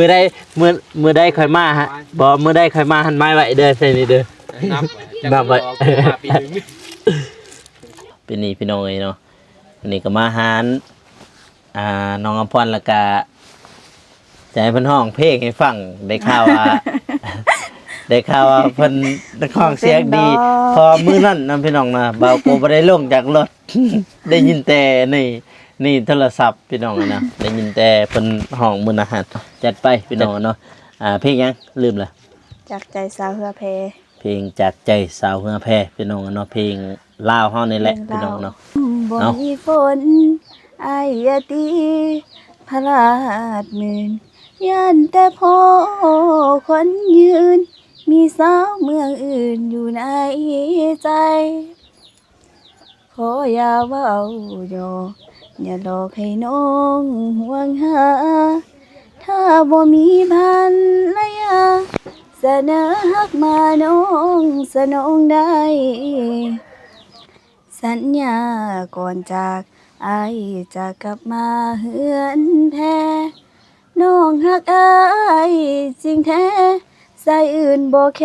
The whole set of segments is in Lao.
ມື້ໃດ ມື້ ມື້ໃດຄ່ອຍມາຫະ ບໍ່ ມື້ໃດຄ່ອຍມາຫັ້ນ ໝາຍໄວ້ເດີ ໃສ່ນີ້ເດີ ນັບ ນັບໄວ້ ມາປີໜຶ່ງ ປີນີ້ພີ່ນ້ອງເອີຍເນາະ ອັນນີ້ກໍມາຫາ ອ່າ ນ້ອງອຳພອນ ແລ້ວກະຈະໃຫ້ເພິ່ນຮ້ອງເພງໃຫ້ຟັງ ໄດ້ຂ່າວວ່າ ໄດ້ຂ່າວວ່າເພິ່ນນັກຮ້ອງສຽງດີ ເພາະມື້ນັ້ນນະພີ່ນ້ອງນະ ບ່າວໂກບໍ່ໄດ້ລົງຈາກລົດ ໄດ້ຍິນແຕ່ໃນ ໃນໂທລະສັບພີ່ນ້ອງເອີຍນະ ໄດ້ຍິນແຕ່ເພິ່ນຮ້ອງມື້ນັ້ນຫັ້ນ ຈັດໄປພີ່ນ້ອງເນາະ ອ່າ ເພງຫຍັງ? ລືມລະ ຈາກໃຈສາວເຮືອແພ ເພງຈາກໃຈສາວເຮືອແພພີ່ນ້ອງເນາະ ເພງລາວເຮົານີ້ແຫຼະ ເພງລາວ ພີ່ນ້ອງເນາະ ບໍ່ເນາະ ມີຝົນ ອ້າຍຢ່າຕີ ພະລາດໝື່ນ ຢ້ານແຕ່ພໍ່ຂວັນຍືນ ມີສາວເມືອງອື່ນຢູ່ໃນໃຈ ຂໍຢ່າເວົ້າຫຍອກ ຢ່າຫຼອກໃຫ້ນ້ອງຫ່ວງຫາ ຖ້າບໍ່ມີພັນລະຍາ ສະເໜີຮັກມາ ນ້ອງສະໜອງໄດ້ ສັນຍາກ່ອນຈາກ ອ້າຍຈະກັບມາເຮືອນແພ ນ້ອງຮັກອ້າຍຈິງແທ້ ສາຍອື່ນບໍ່ແຄ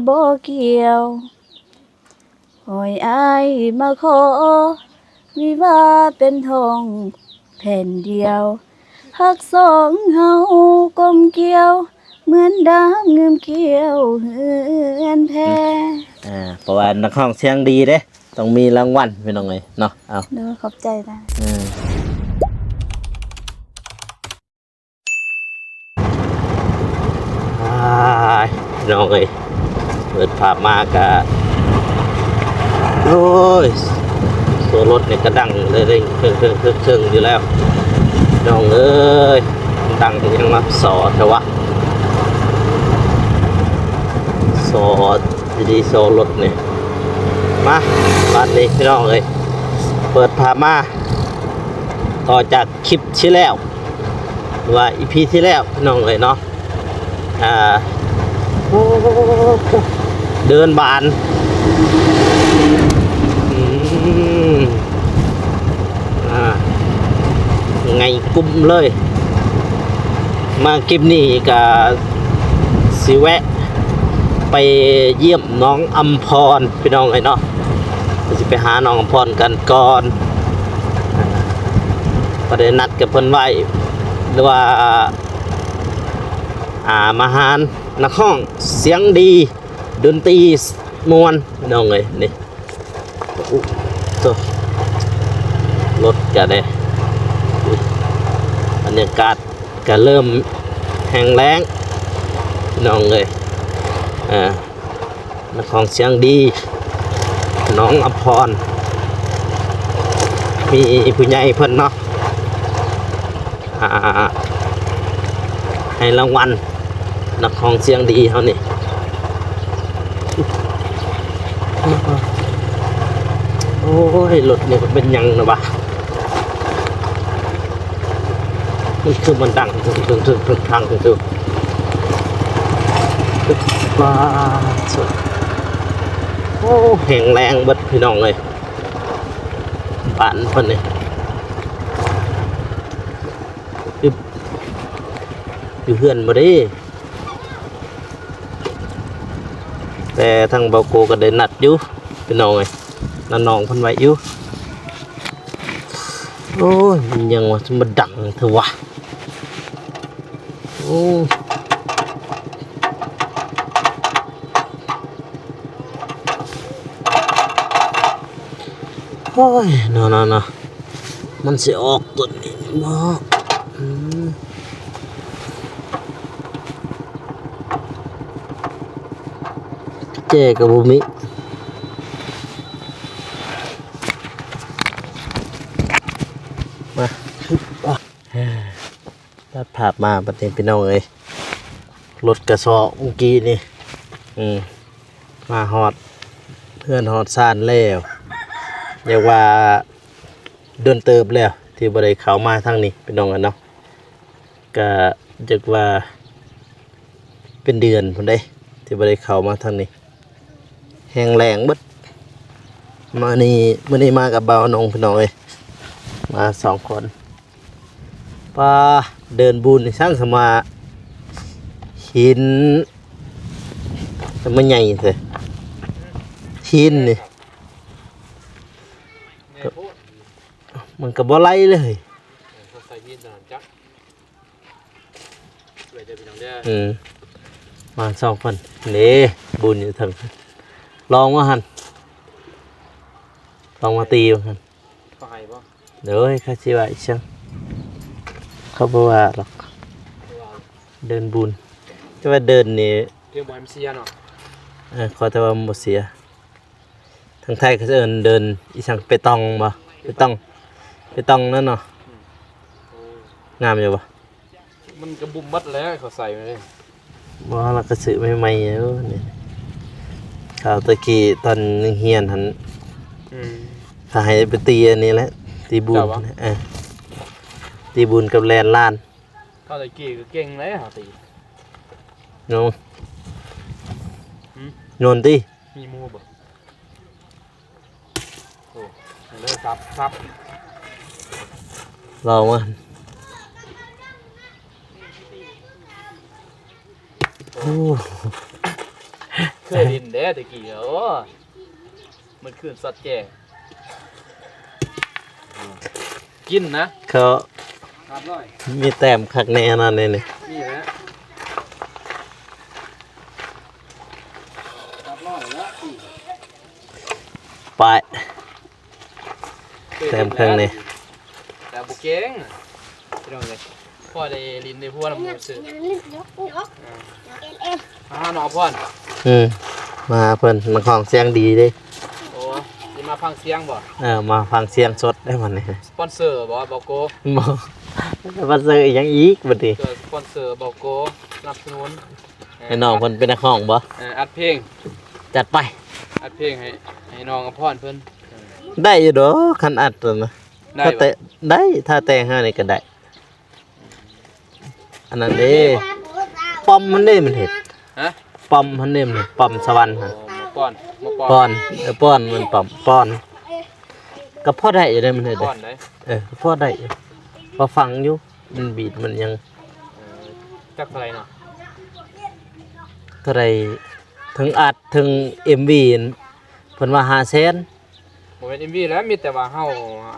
ບໍ່ກ່ຽວ ໃຫ້ອ້າຍມາຂໍ ວິວາເປັນທອງແຜ່ນດຽວ ຮັກສອງເຮົາກົມກ່ຽວ ເໝືອນດາມງື່ມກ່ຽວເຮືອນແພ ອ່າ ເພາະວ່ານັກຮ້ອງສຽງດີເດ້ ຕ້ອງມີລາງວັນພີ່ນ້ອງເອີຍເນາະ ເອົາ ໂດຍ ຂອບໃຈນະ ເອີ ອ້າຍ ພີ່ນ້ອງເອີຍ ເປີດພາບມາກະ ໂອ້ຍ ໂຊລົດນີ້ກະດັງເລີຍ ເຄິ່ງໆໆໆ ຢູ່ແລ້ວ ພີ່ນ້ອງເອີຍ ດັງຫຍັງມາສໍ້ແທ້ວະ ສໍ້ດີໆ ໂຊລົດນີ້ ມາ ບາດນີ້ພີ່ນ້ອງເອີຍ ເປີດພາບມາ ຕໍ່ຈາກຄລິບທີ່ແລ້ວ ຫຼືວ່າອີພີທີ່ແລ້ວ ພີ່ນ້ອງເອີຍເນາະ ອ່າ ໂອ້ ເດີນບານ ອືມ ອ່າ ໄງກຸ້ມເລີຍ ມາຄລິບນີ້ກະຊິແວະໄປຢ້ຽມນ້ອງອຳພອນ ພີ່ນ້ອງເອີຍເນາະ ກະຊິໄປຫານ້ອງອຳພອນກັນກ່ອນ ກໍໄດ້ນັດກັບເພິ່ນໄວ້ ຫຼືວ່າ ອ່າ ມາຫານັກຮ້ອງສຽງດີ ດົນຕີມ່ວນ ພີ່ນ້ອງເອີຍ ນີ້ ໂອ້ ໂຕ ລົດກະໄດ້ ບັນຍາກາດກະເລີ່ມແຫ້ງແລ້ງ ພີ່ນ້ອງເອີຍ ເອີ ນັກຮ້ອງສຽງດີ ນ້ອງອຳພອນ ມີຜູ້ໃຫຍ່ເພິ່ນເນາະ ອ່າ ໃຫ້ລາງວັນ ນັກຮ້ອງສຽງດີເຮົານີ້ ໂອ້ຍ ລົດນີ້ມັນເປັນຫຍັງນະວະ ມັນຄືມັນດັງເທິງໆໆໆ ໂອ້ ແຫ້ງແລ້ງເບິດພີ່ນ້ອງເອີຍ ບ້ານເພິ່ນນີ້ ຢູ່ເຮືອນບໍ່ເດ້ ແຕ່ທາງເບົາໂກກໍໄດ້ນັດຢູ່ພີ່ນ້ອງເອີຍ ນັດນ້ອງເພິ່ນໄວ້ຢູ່ ໂອ້ຍ ມັນຫຍັງວະ ຄືມັນດັງແທ້ວະ ໂອ້ ໂອ້ຍ ເນາະ ເນາະ ເນາະ ມັນຊິອອກຕົວນີ້ບໍ່? ອືມ ແຈກໍບໍ່ມີ ມາ ຕັດພາບມາບັດນີ້ພີ່ນ້ອງເອີຍ ລົດກະຊອກມື້ກີ້ນີ້ ອືມ ມາຮອດເຮືອນຮອດຊານແລ້ວ ຢາກວ່າດົນເຕີບແລ້ວທີ່ບໍ່ໄດ້ເຂົ້າມາທາງນີ້ພີ່ນ້ອງເອີຍເນາະ ກະຢາກວ່າເປັນເດືອນພຸ້ນເດ້ ທີ່ບໍ່ໄດ້ເຂົ້າມາທາງນີ້ ແຫ້ງແລ້ງເບິດ ມານີ້ ມື້ນີ້ມາກັບບ່າວນົງພີ່ນ້ອງເອີຍ ມາສອງຄົນ ປາ ເດີນບຸນນີ້ຊ່າງສະມາຫີນ ສະມາໃຫຍ່ແທ້ ຫີນນີ້ ມັນກໍບໍ່ໄຫຼເລີຍ ເອີ ເຂົາໃສ່ຫີນຕອນນັ້ນຈັກ ເອີ ມາສອງຄົນເດ້ ບຸນຢູ່ເທິງ ລອງວ່າຫັ້ນ ລອງມາຕີວ່າຫັ້ນ ເຂົາໃຫ້ບໍ່? ໂດຍ ເຂົາຊິວ່າອີ່ຫຍັງ ເຂົາບໍ່ວ່າດອກ ເດີນບຸນ ແຕ່ວ່າເດີນນີ້ ເອີ ຂໍແຕ່ວ່າມັນບໍ່ເສຍ ທາງໄທເຂົາເອີ້ນເດີນອີ່ຫຍັງ ເປຕອງບໍ່? ເປຕອງ ເປຕອງນັ້ນເນາະ ອືມ ໂອ້ ງາມຢູ່ບໍ່? ມັນກະບຸ້ມໝົດແລ້ວ ເຂົາໃສ່ມາເດ້ ບໍ່ ລາວກະຊື້ໃໝ່ໆ ເອີ ນີ້ ຄາວຕະກີ້ຕອນຍັງຮຽນຫັ້ນ ອືມ ເຂົາໃຫ້ໄປຕີອັນນີ້ແຫຼະ ຕີບຸນ ເຈົ້າຫວາ? ເອີ ຕີບຸນກັບແລ່ນລານ ຄາວຕະກີ້ກະເກັ່ງແລ້ວ ເຮົາຕີ ໂຍນ ຫືມ ໂຍນຕິ ມີໝູ່ບໍ່? ໂອ້ ເດີ ສັບ ສັບ ລອງມາ ໂອ້ ເຄີຍຫຼິ້ນແດ່ແຕ່ກີ້ ໂອ້ ມື້ຄືນສອດແຈ້ ກິນນະ ເຂົາ ມີແຕ້ມຄັກແນ່ນັ້ນນີ້ ມີແຫຼະ ປາຍ ແຕ້ມເຄິ່ງນີ້ ແຕ່ບໍ່ເກັ່ງ ພີ່ນ້ອງເອີຍ ພໍໄດ້ຫຼິ້ນໄດ້ຫົວນຳໝູ່ຊື່ ຍັງຫຼິ້ນຍົກ ຍົກ ອ່າ ອ່າ ນ້ອງອຳພອນ ອືມ ມາຫາເພິ່ນ ນັກຮ້ອງສຽງດີເດ້ ໂອ້ ຊິມາຟັງສຽງບໍ່? ເອີ ມາຟັງສຽງສົດໄດ້ມື້ນີ້ ສະປອນເຊີບໍ່ ເບົາໂກ? ບໍ່ ສະປອນເຊີອີ່ຫຍັງອີກບັດນີ້ ສະປອນເຊີເບົາໂກ ສະໜັບສະໜູນ ໃຫ້ນ້ອງເພິ່ນເປັນນັກຮ້ອງບໍ່? ເອີ ອັດເພງ ຈັດໄປ ອັດເພງໃຫ້ ໃຫ້ນ້ອງອຳພອນເພິ່ນ ໄດ້ຢູ່ດອກ ຄັນອັດນັ້ນນະ ໄດ້ ຖ້າແຕ່ ໄດ້ ຖ້າແຕ່ງເຮົານີ້ກະໄດ້ ອັນນັ້ນເດ້ ປ້ອມຫັ້ນເດ້ມັນເຮັດ ຮະ? ປ້ອມຫັ້ນເດ້ມັນເຮັດ ປ້ອມສະຫວັນຫັ້ນ ປ້ອນ ປ້ອນ ເອີ ປ້ອນ ແມ່ນປ້ອມ ປ້ອນ ກະພໍໄດ້ຢູ່ເດ້ມັນເຮັດ ປ້ອນໄດ້ ເອີ ກະພໍໄດ້ຢູ່ ພໍຟັງຢູ່ ມັນບີດມັນຫຍັງ ເອີ ຈັກເທົ່າໃດເນາະ? ເທົ່າໃດ ເຖິງອັດເຖິງເອັມວີ ເພິ່ນວ່າຫ້າແສນ ບໍ່ແມ່ນເອັມວີແຫຼະ ມີແຕ່ວ່າເຮົາ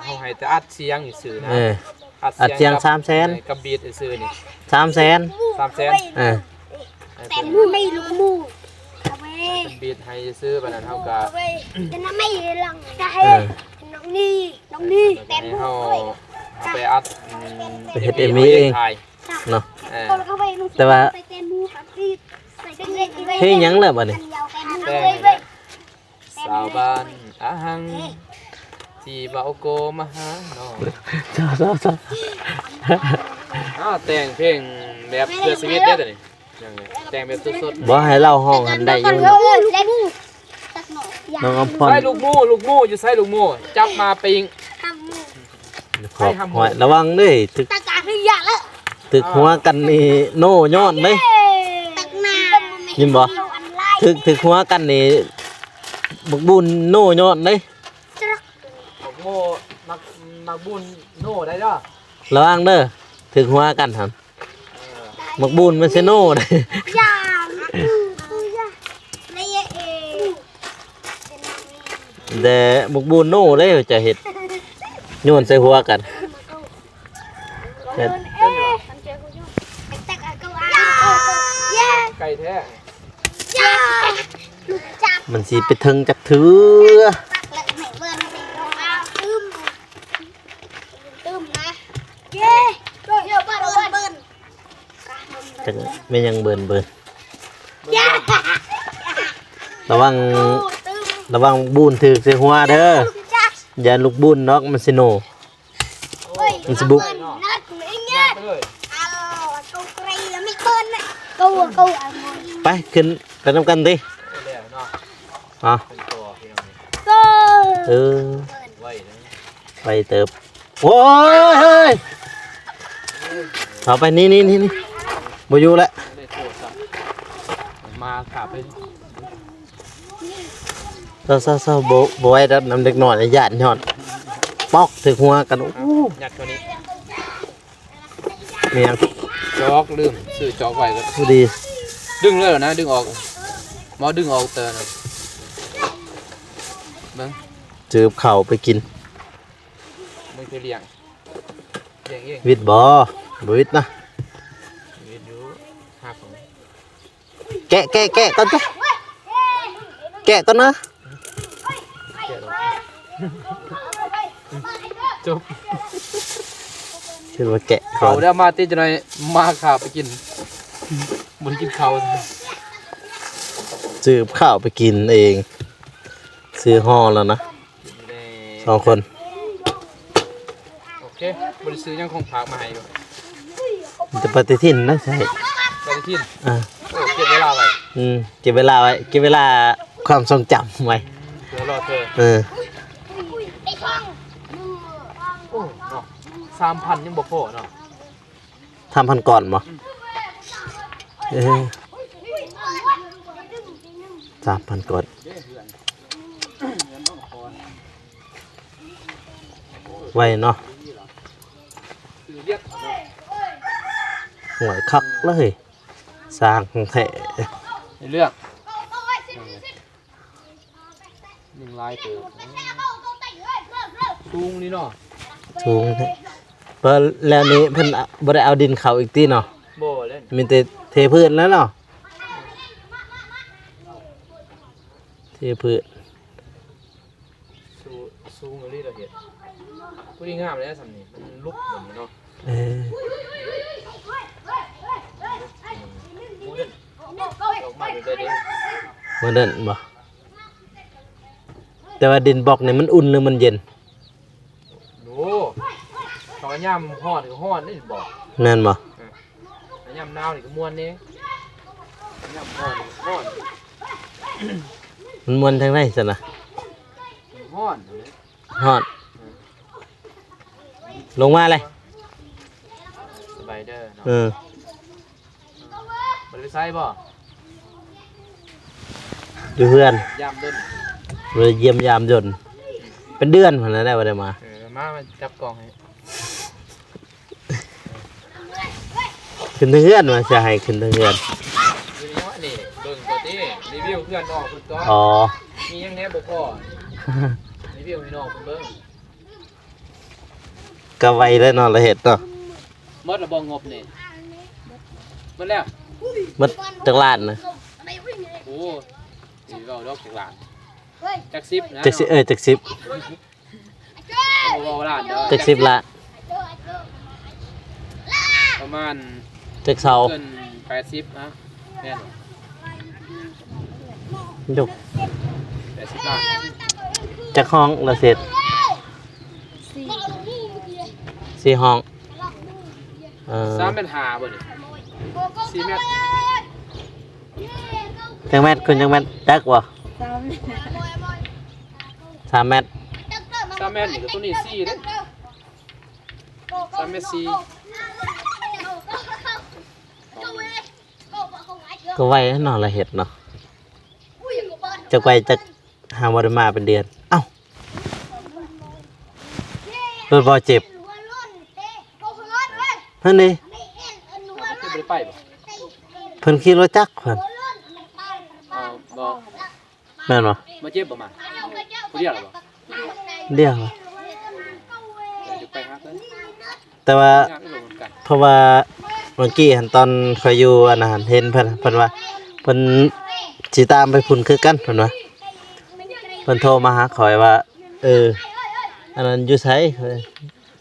ເຮົາໃຫ້ແຕ່ອັດສຽງຊື່ໆນະ ເອີ ອັດສຽງ ອັດສຽງ ກັບ ສາມແສນ ເອີ ກັບບີດຊື່ໆນີ້ ສາມແສນ ສາມແສນ ເອີ ແຕ່ນໄມ້ລູກໝູ່ ເອົາໄວ້ ເປັນບີດໃຫ້ຊື່ໆ ບາດນັ້ນເຮົາກະ ເອີ ເປັນນຳໄມ້ຫຼັງກະ ເອີ ນ້ອງນີ້ ນ້ອງນີ້ ເອີ ແຕ່ນ ໃຫ້ເຮົາເອົາໄປອັດ ອືມ ໄປເຮັດເອັມວີເອງ ເນາະ ເອີ ແຕ່ວ່າ ເພງຫຍັງລະບາດນີ້? ແຕ່ງແລ້ວ ສາວບ້ານອາຫັງ ທີ່ເວົ້າໂກມາຫານ້ອງ ເຈົ້າໆໆ ອ້າວ ແຕ່ງເພງແບບເພື່ອຊີວິດເດ້ຕົວນີ້ ຍັງແຕ່ງແບບສົດໆ ບໍ່ ໃຫ້ລາວຮ້ອງຫັ້ນໄດ້ຢູ່ ນ້ອງອຳພອນ ໃສລູກໝູ່ ລູກໝູ່ ຢູ່ໃສລູກໝູ່ ຈັບມາປີ້ງ ຮອບຫ້ອຍ ລະວັງເດີ ຖືກ ຖືກຫົວກັນນີ້ໂນຍ້ອນເດ້ ຍິນບໍ່? ຖືກ ຖືກຫົວກັນນີ້ ບັກບູນໂນຍ້ອນເດ້ ບັກໂມ ບັກ ບັກບູນໂນໄດ້ເດີ ລະວັງເດີ ຖືກຫົວກັນຫັ້ນ ເອີ ບັກບູນມັນຊິໂນໄດ້ ແຕ່ບັກບູນໂນເດ້ ຈະເຮັດ ໂຍນໃສ່ຫົວກັນ ໄກແທ້ ມັນຊິໄປເຖິງຈັກເທື່ອ ຕື່ມນະ ເຢ້ ເບິ່ນ ເບິ່ນ ຈັກແມ່ນຫຍັງເບິ່ນ ເບິ່ນ ລະວັງ ລະວັງບຸນຖືກໃສ່ຫົວເດີ ຢ້ານລູກບຸນນອກມັນຊິໂນ ມັນຊິບຸກ ໄປ ຂຶ້ນໄປນຳກັນຕິ ເອົາ ເອີ ໄວເຕີບ ໂອ້ຍ ເຮີ້ຍ ເອົາໄປ ນີ້ໆໆ ບໍ່ຢູ່ແລ້ວ ມາຂາໄປ ເຊົາໆໆ ບໍ່ ບໍ່ໄຫວແລ້ວ ນຳເດັກນ້ອຍ ຢ້ານຍ້ອນ ປອກ ຖືກຫົວກັນ ໂອ້ ຍັດເຂົ້ານີ້. ແມ່ນຫຍັງ? ຈອກ ລືມຊື້ຈອກໄວ້ກໍ ພໍດີ ດຶງເລີຍນະ ດຶງອອກ ໝໍດຶງອອກເຕີນະ ເບິ່ງ ຈື່ເຂົ້າໄປກິນ ເບິ່ງຊິລ້ຽງ ລ້ຽງເອງ ຫວິດບໍ່? ບໍ່ຫວິດນະ ຫວິດຢູ່ ຮັກ ແກະ ແກະ ແກະກ່ອນ ແກະ ແກະກ່ອນນະ ຈົບ ຄິດວ່າແກະກ່ອນ ເຂົ້າແລ້ວ ມາຕິ ຈັກໜ່ອຍ ມາຂ້າໄປກິນ ບໍ່ໄດ້ກິນເຂົ້າ ຊື້ກັບເຂົ້າໄປກິນເອງ ຊື້ຫໍ່ແລ້ວນະ ສອງຄົນ ໂອເຄ ບໍ່ໄດ້ຊື້ຫຍັງຂອງຝາກມາໃຫ້ບໍ່? ມີແຕ່ປະຕິທິນນະ ໃຊ່ ປະຕິທິນ ອ່າ ໂອ້ ເກັບເວລາໄວ້ ອືມ ເກັບເວລາໄວ້ ເກັບເວລາຄວາມຊົງຈຳໄວ້ ເພື່ອລໍເທີ ເອີ ໂອ້ ເນາະ ສາມພັນຍັງບໍ່ພໍເນາະ ສາມພັນກ່ອນບໍ່? ອືມ ເອີ ສາມພັນກ່ອນ ໄວເນາະ ຫ້ວຍ ຄັກເລີຍ ສ້າງແທ້ ໃນເລື່ອງ ຍັງຫຼາຍເຕີບ ສູງນີ້ເນາະ ສູງແທ້ ແລ້ວນີ້ເພິ່ນບໍ່ໄດ້ເອົາດິນເຂົ້າອີກຕິເນາະ? ບໍ່ແລ້ວ ມີແຕ່ເທພື້ນແລ້ວເນາະ ເທພື້ນ ສູງ ສູງອີ່ຫຼີລະເຮັດ ຜູ້ດີງາມແລ້ວສ່ຳນີ້ ມັນຫຼຸບແບບນີ້ເນາະ ເອີ ດອກໄມ້ເປັນໃດເດ້? ໂມເດີນບໍ່? ແຕ່ວ່າດິນບລັອກນີ້ມັນອຸ່ນ ຫຼື ມັນເຢັນ? ໂອ້ ເຂົາວ່າຍາມຮ້ອນກໍຮ້ອນເດ້ ບໍ່ ແມ່ນບໍ່? ເອີ ຍາມໜາວນີ້ກໍມ່ວນເດ້ ຍາມຮ້ອນກໍຮ້ອນ ມັນມ່ວນທາງໃດຊັ້ນນະ? ຮ້ອນ ຮ້ອນ ເອີ ລົງມາເລີຍ ສະບາຍເດີເນາະ ເອີ ບໍ່ໄດ້ໄປໃສບໍ່? ຢູ່ເຮືອນ ຢາມດົນ ບໍ່ໄດ້ຢ້ຽມຢາມດົນ ເປັນເດືອນພຸ້ນແຫຼະ ບໍ່ໄດ້ມາ ເອີ ມາ ມາຈັບກ້ອງໃຫ້ ຂຶ້ນເທິງເຮືອນວ່າ ຊິໃຫ້ຂຶ້ນເທິງເຮືອນ ຢູ່ນີ້ເນາະ ນີ້ເບິ່ງກ່ອນຕິ ຣີວິວເຮືອນນ້ອງເພິ່ນກ່ອນ ອໍ ມີຫຍັງແດ່ບໍ່ພໍ ຣີວິວໃຫ້ນ້ອງເພິ່ນເບິ່ງ ກໍໄວແລ້ວເນາະ ລະເຮັດເນາະ ໝົດລະບໍ່ງົບນີ້? ໝົດແລ້ວ ໝົດຈັກລ້ານນະ? ໂອ້ ຊິເວົ້າດອກຈັກລ້ານ ຈັກສິບນະ ຈັກສິບ ເອີ ຈັກສິບ ບໍ່ເວົ້າລ້ານເດີ ຈັກສິບລ້ານ ປະມານຈັກເຊົາ ເກີນແປດສິບນະ ແມ່ນບໍ່? ດຸ ແປດສິບລ້ານ ຈັກຫ້ອງລະເສັດ? ສີ່ ສີ່ຫ້ອງ ເອີ ສາມແມັດຫ້າບໍ່ນີ້? ສີ່ແມັດ ຈັກແມັດ? ຂຶ້ນຈັກແມັດ? ຈັກບໍ່? ສາມ ສາມແມັດ ສາມແມັດນີ້ກໍຕົວນີ້ສີ່ເດ້ ສາມແມັດສີ່ ກໍໄວເນາະ ລະເຮັດເນາະ ຈັກໄວຈັກ ຫາບໍ່ໄດ້ມາເປັນເດືອນ ເອົ້າ ລົດບໍ່ເຈັບ ຫັ້ນເດ ເພິ່ນຂີ່ລົດຈັກເພິ່ນ ເອົາບໍ່ ແມ່ນບໍ່? ບໍ່ເຈັບບໍ່ມາ ຜູ້ດຽວລະບໍ່? ດຽວ ດຽວຈະໄປຫາເພິ່ນ ແຕ່ວ່າ ຍາກລົງນຳກັນ ເພາະວ່າເມື່ອກີ້ຫັ້ນ ຕອນຂ້ອຍຢູ່ອັນນັ້ນ ເຫັນເພິ່ນ ເພິ່ນວ່າ ເພິ່ນຊິຕາມໄປພຸ້ນຄືກັນ ເພິ່ນວ່າ ເພິ່ນໂທມາຫາຂ້ອຍວ່າ ເອີ ອັນນັ້ນຢູ່ໃສ?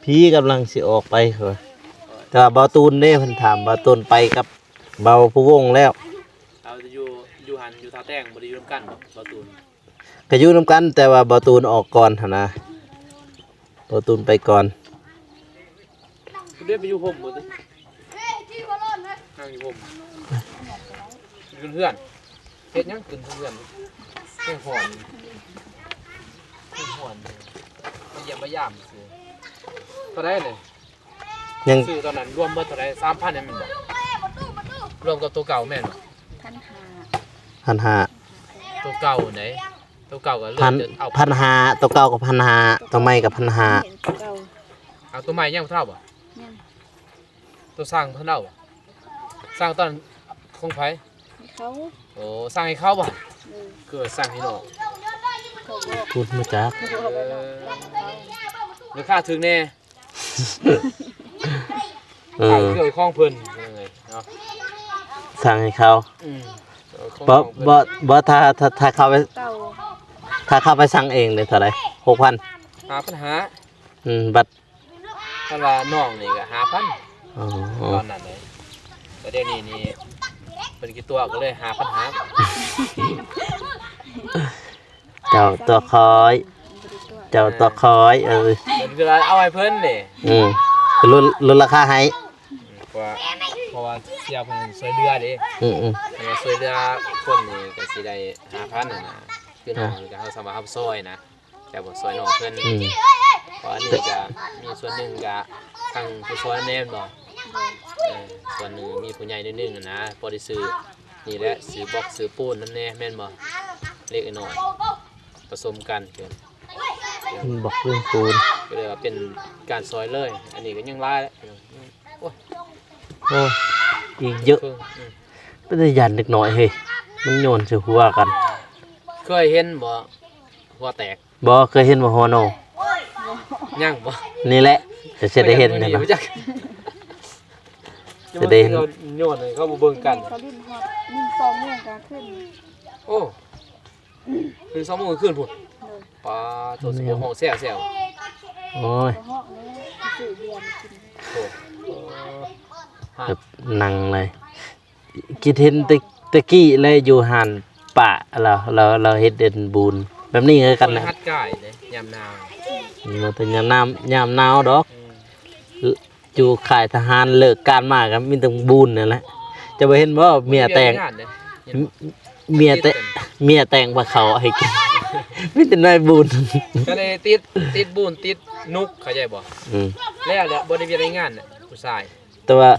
ພີ້ກຳລັງຊິອອກໄປ ເຂົາວ່າ ແຕ່ວ່າບ່າວຕູນເດ້ ເພິ່ນຖາມ ບ່າວຕູນໄປກັບບ່າວພູວົງແລ້ວ ເອົາ ຢູ່ ຢູ່ຫັ້ນ ຢູ່ທ່າແຕງ ບໍ່ໄດ້ຢູ່ນຳກັນບໍ່ ບ່າວຕູນ? ກໍຢູ່ນຳກັນ ແຕ່ວ່າບ່າວຕູນອອກກ່ອນຫັ້ນນະ ບ່າວຕູນໄປກ່ອນ ເດ້ໄປຢູ່ຮົ່ມບໍ່ຕິ? ນັ່ງຢູ່ຮົ່ມ ຢູ່ເຮືອນ ເຮັດຫຍັງຂຶ້ນເຮືອນ ແຮງຮ້ອນ ແຮງຮ້ອນ ມາຢ້ຽມມາຢາມຊື່ ເທົ່າໃດນີ້? ຍັງ ຊື້ຕອນນັ້ນລວມເບິດເທົ່າໃດ? ສາມພັນແມ່ນບໍ່? ລວມກັບໂຕເກົ່າແມ່ນບໍ່? ພັນຫ້າ ພັນຫ້າ ໂຕເກົ່າໃດ ໂຕເກົ່າກໍເລີກ ພັນ ເອົາ ພັນຫ້າ ໂຕເກົ່າກໍພັນຫ້າ ໂຕໃໝ່ກໍພັນຫ້າ ເອົາໂຕໃໝ່ຍັງບໍ່ເທົ່າບໍ່? ຍັງ ໂຕສ້າງເພິ່ນເອົາບໍ່? ສ້າງຕອນຂອງໃຜ? ໃຫ້ເຂົາ. ໂອ້ ສ້າງໃຫ້ເຂົາບໍ່? ເອີ ຄືວ່າສ້າງໃຫ້ນ້ອງ? ເຂົາບອກ ພຸດມາຈາກ ເຂົາບອກ ເອີ ລາຄາຖືກແດ່. ເອີ ໃຊ້ເຄື່ອງຂອງເພິ່ນເນາະ ສ້າງໃຫ້ເຂົາ. ອືມ ເອີ ຂອງ ບໍ່ ເຂົາເພິ່ນ ບໍ່ ບໍ່ ຖ້າ ຖ້າ ຖ້າເຂົາໄປ ເກົ່າ ຖ້າເຂົາໄປສັ່ງເອງເດ້ເທົ່າໃດ? ຫົກພັນ ຫ້າພັນຫ້າ. ອືມ ບັດ ຄັນວ່ານ້ອງນີ້ກໍຫ້າພັນ. ອໍ ຕອນນັ້ນເດ້ ແຕ່ດຽວນີ້ນີ້ເພິ່ນຂີ້ຕົວະ ກໍເລີຍຫ້າພັນຫ້າ. ເຈົ້າຕົວະຂ້ອຍ ເຈົ້າຕົວະຂ້ອຍ. ເອີ ເພິ່ນກໍເອົາໃຫ້ເພິ່ນເດ້. ອືມ ຫຼຸດ ຫຼຸດລາຄາໃຫ້. ອືມ ເພາະວ່າ ເພາະວ່າເສຍເພິ່ນຊ່ວຍເຫຼືອເດ້. ອືມໆ ເພິ່ນຊ່ວຍເຫຼືອຄົນນີ້ກໍຊິໄດ້ຫ້າພັນຫັ້ນນະ ຄືນ້ອງນີ້ກໍເຮົາສາມາດຮັບຊ່ອຍນະ. ແຕ່ບໍ່ຊ່ວຍນ້ອງເພິ່ນ. ອືມ ເພາະອັນນີ້ກະມີສ່ວນໜຶ່ງກະທາງຜູ້ຊ່ອຍນຳແດ່ແມ່ນບໍ່? ເອີ ສ່ວນໜຶ່ງມີຜູ້ໃຫຍ່ໜ້ອຍໜຶ່ງຫັ້ນນະ ພໍໄດ້ຊື້ນີ້ແຫຼະ ຊື້ບລັອກຊື້ປູນນຳແດ່ແມ່ນບໍ່? ເລັກນ້ອຍປະສົມກັນ ເປັນບລັອກເປັນປູນ ກໍເລີຍວ່າເປັນການຊ່ອຍເລີຍ. ອັນນີ້ກໍຍັງຫຼາຍແຫຼະ ໂອ້ຍ ໂອ້ຍ ອີກເຍອະ. ອືມ ເປັນຕາຢ້ານເດັກນ້ອຍເຮີ້ຍ ມັນໂຍນໃສ່ຫົວກັນ. ເຄີຍເຫັນບໍ່ ຫົວແຕກ? ບໍ່ເຄີຍເຫັນບໍ່ ຫົວໂນ? ຍັງບໍ່? ນີ້ແຫຼະ ຈະ ຈະໄດ້ເຫັນນີ້ບໍ່ຈັກ ຈະໄດ້ເຫັນ. ໂຍນໃຫ້ເຂົາບໍ່ເບິ່ງກັນ ເຂົາຫຼິ້ນຮອດໜຶ່ງສອງໂມງກາງຄືນ. ໂອ້ ໜຶ່ງສອງໂມງກາງຄືນພຸ້ນ. ໂດຍ ປາໂທ້ ຊິບໍ່ຮ້ອງແຊວໆ. ໂອ້ຍ ບໍ່ຮ້ອງແລ້ວ ຊິຊື້ເບຍມາກິນ. ໂອ້ ແບບນັ່ງເລີຍ. ຄິດເຫັນແຕ່ ແຕ່ກີ້ແລະ ຢູ່ຮ້ານປ້າລາວ ລາວ ລາວເຮັດເປັນບູນແບບນີ້ຄືກັນນະ. ເພິ່ນຫັດກາຍເດ້ຍາມໜາວ. ບໍ່ແຕ່ຍາມໜາວ ຍາມໜາວດອກ. ອືມ ຢູ່ຄ້າຍທະຫານ ເລີກການມາກໍມີແຕ່ບຸນນັ້ນແຫຼະ. ເຈົ້າບໍ່ເຫັນບໍ່ ເມຍແຕ່ງ ເມຍແຕ່ງ ເມຍແຕ່ງພາເຂົ້າໃຫ້ກິນ ມີແຕ່ໜ້ອຍບຸນ. ກໍເລີຍຕິດ ຕິດບຸນ ຕິດນຸກ ເຂົ້າໃຈບໍ່? ອືມ ແລ້ວ ແລ້ວບໍ່ໄດ້ວຽກໄດ້ງານນະ ຜູ້ຊາຍ. ແຕ່ວ່າ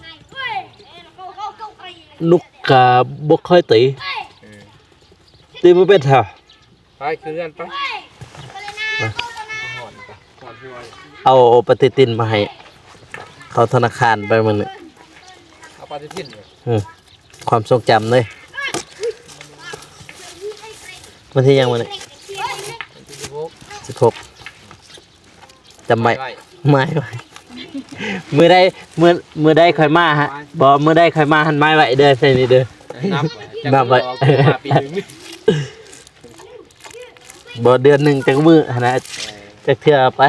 ນຸກກະບໍ່ຄ່ອຍຕີ. ອືມ ຕີບໍ່ເປັນເທື່ອ. ໄປຄືນເຮືອນໄປ. ເອົາປະຕິທິນມາໃຫ້ ເຂົ້າທະນາຄານໄປມື້ນີ້. ເອົາປະຕິທິນ ອືມ ຄວາມຊົງຈຳເລີຍ. ວັນທີຫຍັງມື້ນີ້? ວັນທີສິບຫົກ ສິບຫົກ. ຈຳໄວ້ ໝາຍໄວ້ ໝາຍໄວ້. ມື້ໃດ ມື້ ມື້ໃດຄ່ອຍມາຫະ ບໍ່ ມື້ໃດຄ່ອຍມາຫັ້ນ ໝາຍໄວ້ເດີ ໃສ່ນີ້ເດີ. ນັບ ນັບໄວ້ ມາປີໜຶ່ງ ບໍ່ ເດືອນໜຶ່ງຈັກມື້ຫັ້ນນະ. ເອີ ຈັກເທື່ອໄປ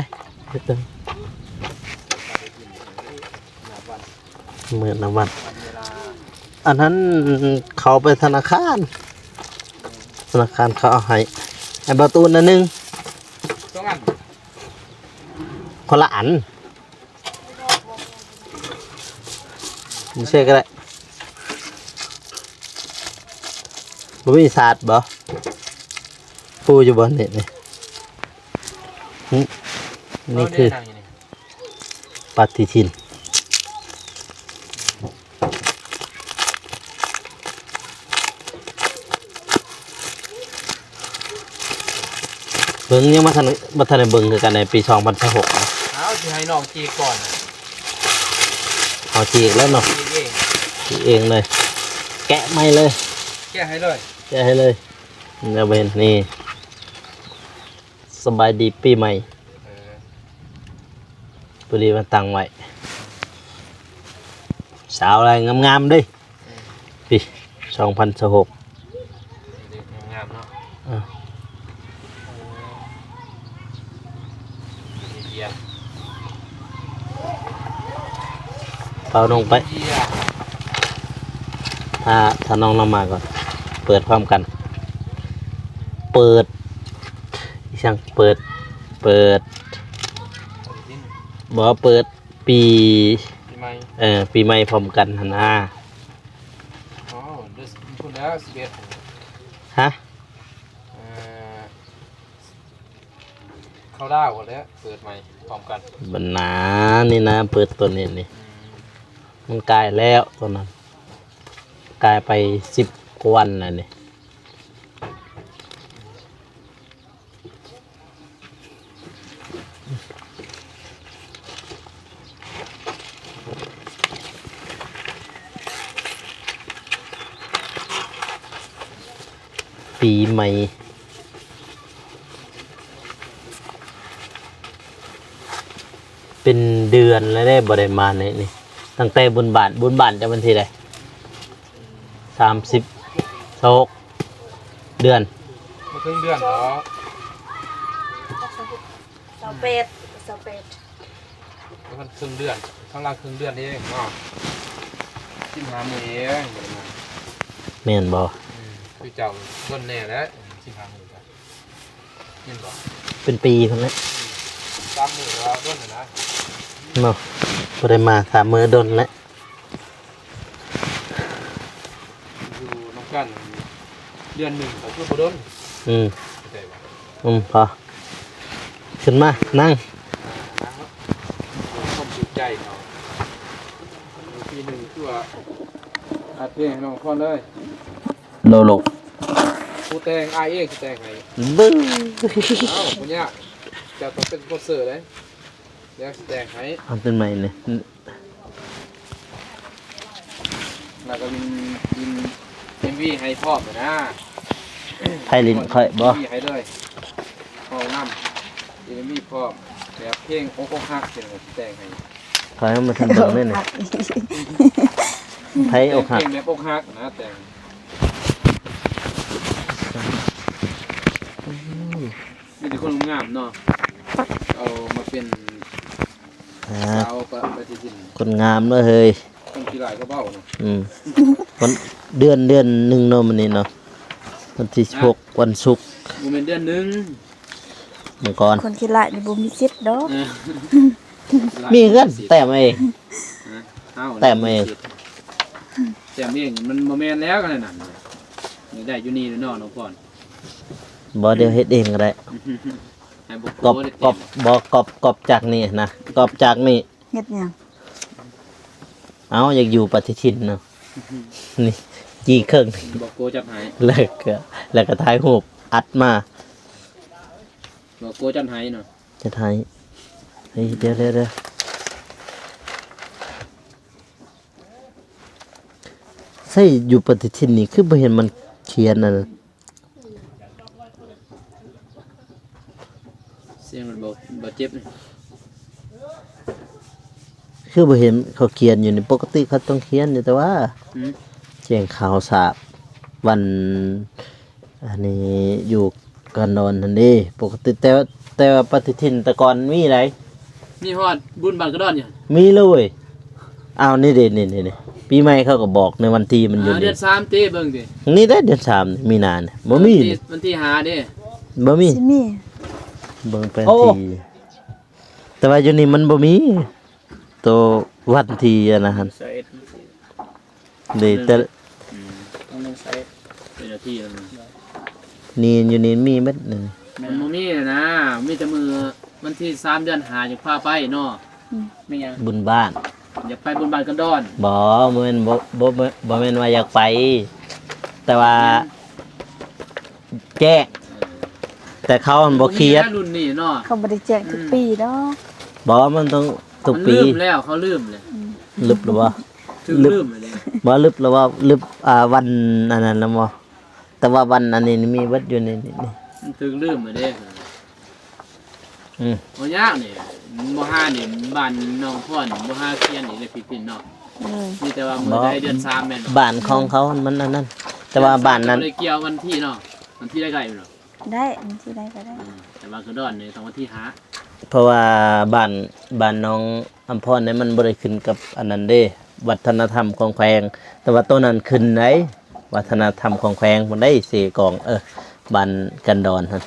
ມື້ນັບວັນ. ອັນນັ້ນເຂົ້າໄປທະນາຄານ ທະນາຄານເຂົາເອົາໃຫ້ ໃຫ້ບ່າວຕູນອັນໜຶ່ງ ສອງອັນ ຄົນລະອັນ ບໍ່ໃຊ້ກໍໄດ້. ບໍ່ມີສາດບໍ່? ປູຢູ່ບໍ່ນີ້ ນີ້ ຫຶ ນີ້ຄືປະຕິທິນ. ເບິ່ງ ຍັງບໍ່ທັນ ບໍ່ທັນໄດ້ເບິ່ງຄືກັນໃນປີສອງພັນຊາວຫົກນະ. ເອົາ ຊິໃຫ້ນ້ອງຈີກກ່ອນນະ. ເອົາ ຈີກແລ້ວເນາະ ຈີກເອງ ຈີກເອງເລີຍ ແກະໃໝ່ເລີຍ ແກະໃຫ້ເລີຍ ແກະໃຫ້ເລີຍ. ແລ້ວເຫັນ ນີ້ ສະບາຍດີປີໃໝ່. ເອີ ພໍດີມາຕັ້ງໄວ້ ສາວລາຍງາມໆເດ້. ອືມ ປີສອງພັນຊາວຫົກ ງາມເນາະ. ເອີ ເອົາລົງໄປ ຖ້າ ຖ້ານ້ອງລຳມາກ່ອນ ເປີດພ້ອມກັນ ເປີດ ອີຫຍັງ ເປີດ ເປີດ ບໍ່ ເປີດ ປີ ປີໃໝ່ ເອີ ປີໃໝ່ພ້ອມກັນຫັ້ນນາ. ອໍ ພຸ້ນແລ້ວ ສິບເອັດ ຮະ? ເອີ ເຂົ້າດາວພຸ້ນແລ້ວ ເປີດໃໝ່ພ້ອມກັນ. ບັນນາ ນີ້ນະ ເປີດຕົວນີ້ນີ້ ອືມ ມັນກາຍແລ້ວຕົວນັ້ນ ກາຍໄປສິບກວ່າວັນແລ້ວນີ້. ເ ປີໃໝ່ ເປັນເດືອນແລ້ວເດ້ ບໍ່ໄດ້ມານີ້ ນີ້ ຕັ້ງແຕ່ບຸນບາດ ບຸນບາດຈະວັນທີໃດ? ສາມສິບ ຊາວຫົກ ເດືອນ ບໍ່ເຖິງເດືອນດອກ ຊາວແປດ ຊາວແປດ ມັນເຄິ່ງເດືອນ ທາງຫຼັງເຄິ່ງເດືອນເອງເນາະ ສິບຫ້າມື້ເອງ ບໍ່ໄດ້ມາ ແມ່ນບໍ່? ອືມ ຄືເຈົ້າດົນແດ່ແຫຼະ ສິບຫ້າມື້ກະ ແມ່ນບໍ່? ເປັນປີພຸ້ນແຫຼະ ສາມມື້ກະດົນແລ້ວນະ ເນາະ ບໍ່ໄດ້ມາສາມມື້ ດົນແລ້ວ ຢູ່ນຳກັນເດືອນໜຶ່ງກະຄືບໍ່ດົນ ອືມ ເຂົ້າໃຈບໍ່? ອືມ ພໍ ຂຶ້ນມານັ່ງ ອ່າ ນັ່ງເນາະ ຄວາມສຸກໃຈເນາະ ປີໜຶ່ງຄືວ່າອັດເພງໃຫ້ນ້ອງພອນເລີຍ ໂລໂລ ຜູ້ແຕ່ງ ອ້າຍເອງຊິແຕ່ງໃຫ້ ບຶ້ ເອົ້າ ບໍ່ຍາກ ເຈົ້າຕ້ອງເປັນສະປອນເຊີເດ້ ແລ້ວຊິແຕ່ງໃຫ້ ເອົາເປັນໃໝ່ນີ້ ແລ້ວກໍວິນ ວິນເອັມວີໃຫ້ພ້ອມນະ ໃຜຫຼິ້ນຂ້ອຍບໍ່? ເອັມວີໃຫ້ເລີຍ ຮ້ອງນຳ ເອັມວີພ້ອມ ແບບເພງອົກອົກຫັກ ເພິ່ນກໍຊິແຕ່ງໃຫ້ ຂ້ອຍຍັງບໍ່ທັນເບິ່ງເລີຍນີ້ ໃຜອົກຫັກ ເພງແບບອົກຫັກນະ ແຕ່ງ ມີແຕ່ຄົນງາມເນາະ ເອົາມາເປັນ ອ່າ ສາວປະຕິທິນ ຄົນງາມເນາະເຮີ້ຍ ຄົນຂີ້ຮ້າຍກໍເວົ້າເນາະ ອືມ ວັນ ເດືອນ ເດືອນໜຶ່ງເນາະ ມື້ນີ້ເນາະ ວັນທີສິບຫົກ ວັນສຸກ ບໍ່ແມ່ນເດືອນໜຶ່ງ ມັງກອນ ຄົນຂີ້ຮ້າຍນີ້ບໍ່ມີສິດດອກ ເອີ ມີຄືກັນ ແຕ້ມເອງ ເອົ້າ ແຕ້ມເອງ ແຕ້ມເອງ ມັນບໍ່ແມ່ນແລ້ວ ຄັນນັ້ນ ໄດ້ຢູ່ນີ້ແລ້ວເນາະ ນ້ອງພອນ ບໍ່ ດຽວເຮັດເອງກໍໄດ້ ໃຫ້ບໍ່ ກອບ ໄດ້ແຕ້ມ ກອບ ບໍ່ ກອບ ກອບຈາກນີ້ນະ ກອບຈາກນີ້ ເຮັດຫຍັງ? ເອົ້າ ຢາກຢູ່ປະຕິທິນເນາະ ນີ້ ຈີ່ເຄິ່ງ ບອກໂກຈັດໃຫ້ ແລ້ວກໍ ແລ້ວກໍຖ່າຍຮູບອັດມາ ບອກໂກຈັດໃຫ້ເນາະ ຈັດໃຫ້ ເຮີ້ຍ ດຽວໆໆ ໃສ່ຢູ່ປະຕິທິນນີ້ ຄືບໍ່ເຫັນມັນຂຽນອັນ ສຽງມັນບໍ່ ບໍ່ເຈັບນີ້ ຄືບໍ່ເຫັນເຂົາຂຽນຢູ່ນີ້ ປົກກະຕິເຂົາຕ້ອງຂຽນຢູ່ ແຕ່ວ່າ ຫືມ ແຈ້ງຂ່າວສາບ ວັນ ອັນນີ້ຢູ່ກັນດອນຫັ້ນເດ້ ປົກກະຕິ ແຕ່ ແຕ່ວ່າປະຕິທິນແຕ່ກ່ອນມີໃດ ມີຮອດບຸນບ້ານກະດອນຢູ່ ມີເລີຍ ອ້າວ ນີ້ເດ້ ນີ້ໆ ປີໃໝ່ເຂົາກໍບອກໃນວັນທີມັນຢູ່ ອ່າ ນີ້ ເດືອນສາມຕິ ເບິ່ງຕິ ນີ້ເດ້ ເດືອນສາມ ມີນານີ້ ບໍ່ມີ ວັນທີ ວັນທີຫ້າເດ້ ບໍ່ມີ ຊິມີ ເບິ່ງແຜນທີ່ ໂອ້ ແຕ່ວ່າຢູ່ນີ້ມັນບໍ່ມີ ໂຕວັນທີອັນນັ້ນຫັ້ນ ເດ້ ແຕ່ ອືມ ຕ້ອງເບິ່ງໃສ່ເປັນນາທີແລ້ວນະ ນີ້ຢູ່ນີ້ມີໝົດນີ້ ມັນບໍ່ມີນະ ມີແຕ່ມື້ວັນທີສາມເດືອນຫ້າຈຶ່ງພາໄປເນາະ ອືມ ແມ່ນຫຍັງ? ບຸນບ້ານ ຢາກໄປບຸນບ້ານກັນດອນ ບໍ່ ບໍ່ແມ່ນ ບໍ່ ບໍ່ ບໍ່ແມ່ນວ່າຢາກໄປ ແຕ່ວ່າ ອືມ ແຈ້ງ ເອີ ແຕ່ເຂົາຫັ້ນບໍ່ຂຽນ ລຸ້ນນີ້ເນາະ ເຂົາບໍ່ໄດ້ແຈ້ງທຸກປີດອກ ບໍ່ ມັນຕ້ອງທຸກປີ ມັນລືມແລ້ວ ເຂົາລືມແລ້ວ ອືມ ລຶບແລ້ວບໍ່? ຖືກລືມແລ້ວເດ້ ບໍ່ ລຶບແລ້ວບໍ່? ລຶບ ອ່າ ວັນອັນນັ້ນແລ້ວບໍ່? ແຕ່ວ່າວັນອັນນີ້ມີເບິດຢູ່ໃນນີ້ ມັນຖືກລືມແລ້ວເດ້ ອືມ ບໍ່ຍາກນີ້ ບໍ່ຫານີ້ ບ້ານນ້ອງພອນ ບໍ່ຫາຂຽນນີ້ ໃນພິພິນເນາະ ເອີ ມີແຕ່ວ່າມື້ໃດເດືອນສາມແມ່ນ ບ້ານຂອງເຂົາມັນອັນນັ້ນ ແຕ່ວ່າບ້ານນັ້ນ ບໍ່ໄດ້ກ່ຽວວັນທີເນາະ ວັນທີໃດກໍໄດ້ເນາະ ໄດ້ ມັນຊິໄດ້ກໍໄດ້ ອືມ ແຕ່ວ່າກະດອນນີ້ຕ້ອງວັນທີຫ້າ ເພາະວ່າບ້ານ ບ້ານນ້ອງອຳພອນນີ້ມັນບໍ່ໄດ້ຂຶ້ນກັບອັນນັ້ນເດ້ ວັດທະນະທຳຂອງແຂວງ ແຕ່ວ່າໂຕນັ້ນຂຶ້ນໃດ ວັດທະນະທຳຂອງແຂວງພຸ້ນໃດ ເຊກອງ ເອີ ບ້ານກັນດອນຫັ້ນ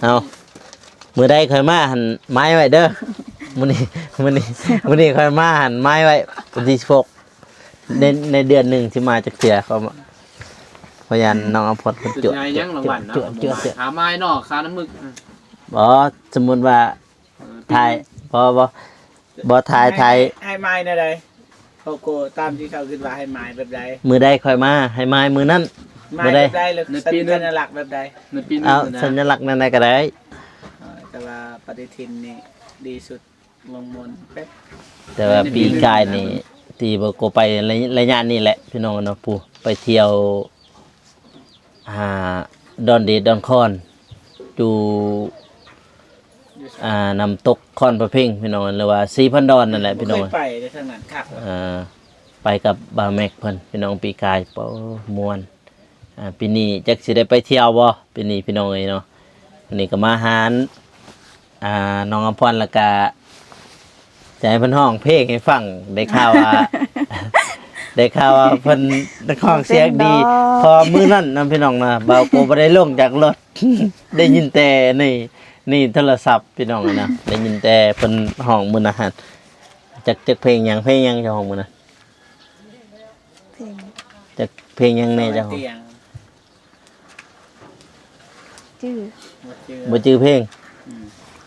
ເອົາ ມື້ໃດຂ້ອຍມາຫັ້ນ ໝາຍໄວ້ເດີ ມື້ນີ້ ມື້ນີ້ ມື້ນີ້ຂ້ອຍມາຫັ້ນ ໝາຍໄວ້ ວັນທີສິບຫົກ ໃນ ໃນເດືອນໜຶ່ງຊິມາຈັກເທື່ອ ເຂົາ ພະຍານນ້ອງອຳພອນເພິ່ນຈວກ ໃຫຍ່ຍັງລາງວັນນະ ຈວກ ຈວກ ຈວກ ຂາມາຍເນາະ ຂານ້ຳມຶກ ບໍ່ ສົມມຸດວ່າ ເອີ ຖ່າຍ ບໍ່ ບໍ່ ບໍ່ ຖ່າຍ ຖ່າຍ ໃຫ້ ໃຫ້ມາຍແນວໃດ? ເຂົາກໍຕາມທີ່ເຂົາຄິດວ່າໃຫ້ມາຍແບບໃດ? ມື້ໃດຂ້ອຍມາ ໃຫ້ມາຍມື້ນັ້ນ ມາຍແບບໃດ? ໃນປີໜຶ່ງ ສັນ ສັນຍະລັກແບບໃດ? ໃນປີໜຶ່ງ ເອົາ ນະ ສັນຍະລັກແນວໃດກໍໄດ້ ເອີ ແຕ່ວ່າປະຕິທິນນີ້ດີສຸດ. ລອງມ່ວນແປັບ ແຕ່ວ່າປີກາຍນີ້ ຕີບໍ່ກໍໄປໄລ ໄລຍະນີ້ແຫຼະ ພີ່ນ້ອງເນາະ ຜູ້ໄປທ່ຽວ ອ່າ ດອນເດດດອນຄອນ ຢູ່ ຢູ່ ອ່າ ນ້ຳຕົກຄອນພະເພັງ ພີ່ນ້ອງ ຫຼືວ່າສີພັນດອນນັ້ນແຫຼະ ພີ່ນ້ອງ. ເຄີຍໄປເດ້ທາງນັ້ນ ຄັກ. ອ່າ ໄປກັບບ່າວແມັກເພິ່ນ ພີ່ນ້ອງ ປີກາຍ. ໂອ້ ມ່ວນ. ອ່າ ປີນີ້ຈັກຊິໄດ້ໄປທ່ຽວບໍ່ ປີນີ້ ພີ່ນ້ອງເອີຍເນາະ. ມື້ນີ້ກໍມາຫາ ອ່າ ນ້ອງອຳພອນ ແລ້ວກະຈະໃຫ້ເພິ່ນຮ້ອງເພງໃຫ້ຟັງ. ໄດ້ຂ່າວວ່າ ໄດ້ຂ່າວວ່າເພິ່ນຮ້ອງສຽງດີ ເພາະມື້ນັ້ນນະ ພີ່ນ້ອງນະ ບ່າວໂກບໍ່ໄດ້ລົງຈາກລົດ ໄດ້ຍິນແຕ່ໃນ ໃນໂທລະສັບ ພີ່ນ້ອງນະ ໄດ້ຍິນແຕ່ເພິ່ນຮ້ອງມື້ນັ້ນ. ຈັກ ຈັກເພງຫຍັງ ເພງຫຍັງເຈົ້າຮ້ອງມື້ນັ້ນ? ເພງ ຈັກເພງຫຍັງແດ່ເຈົ້າຮ້ອງ? ຈື່ ບໍ່ຈື່ ບໍ່ຈື່ເພງ.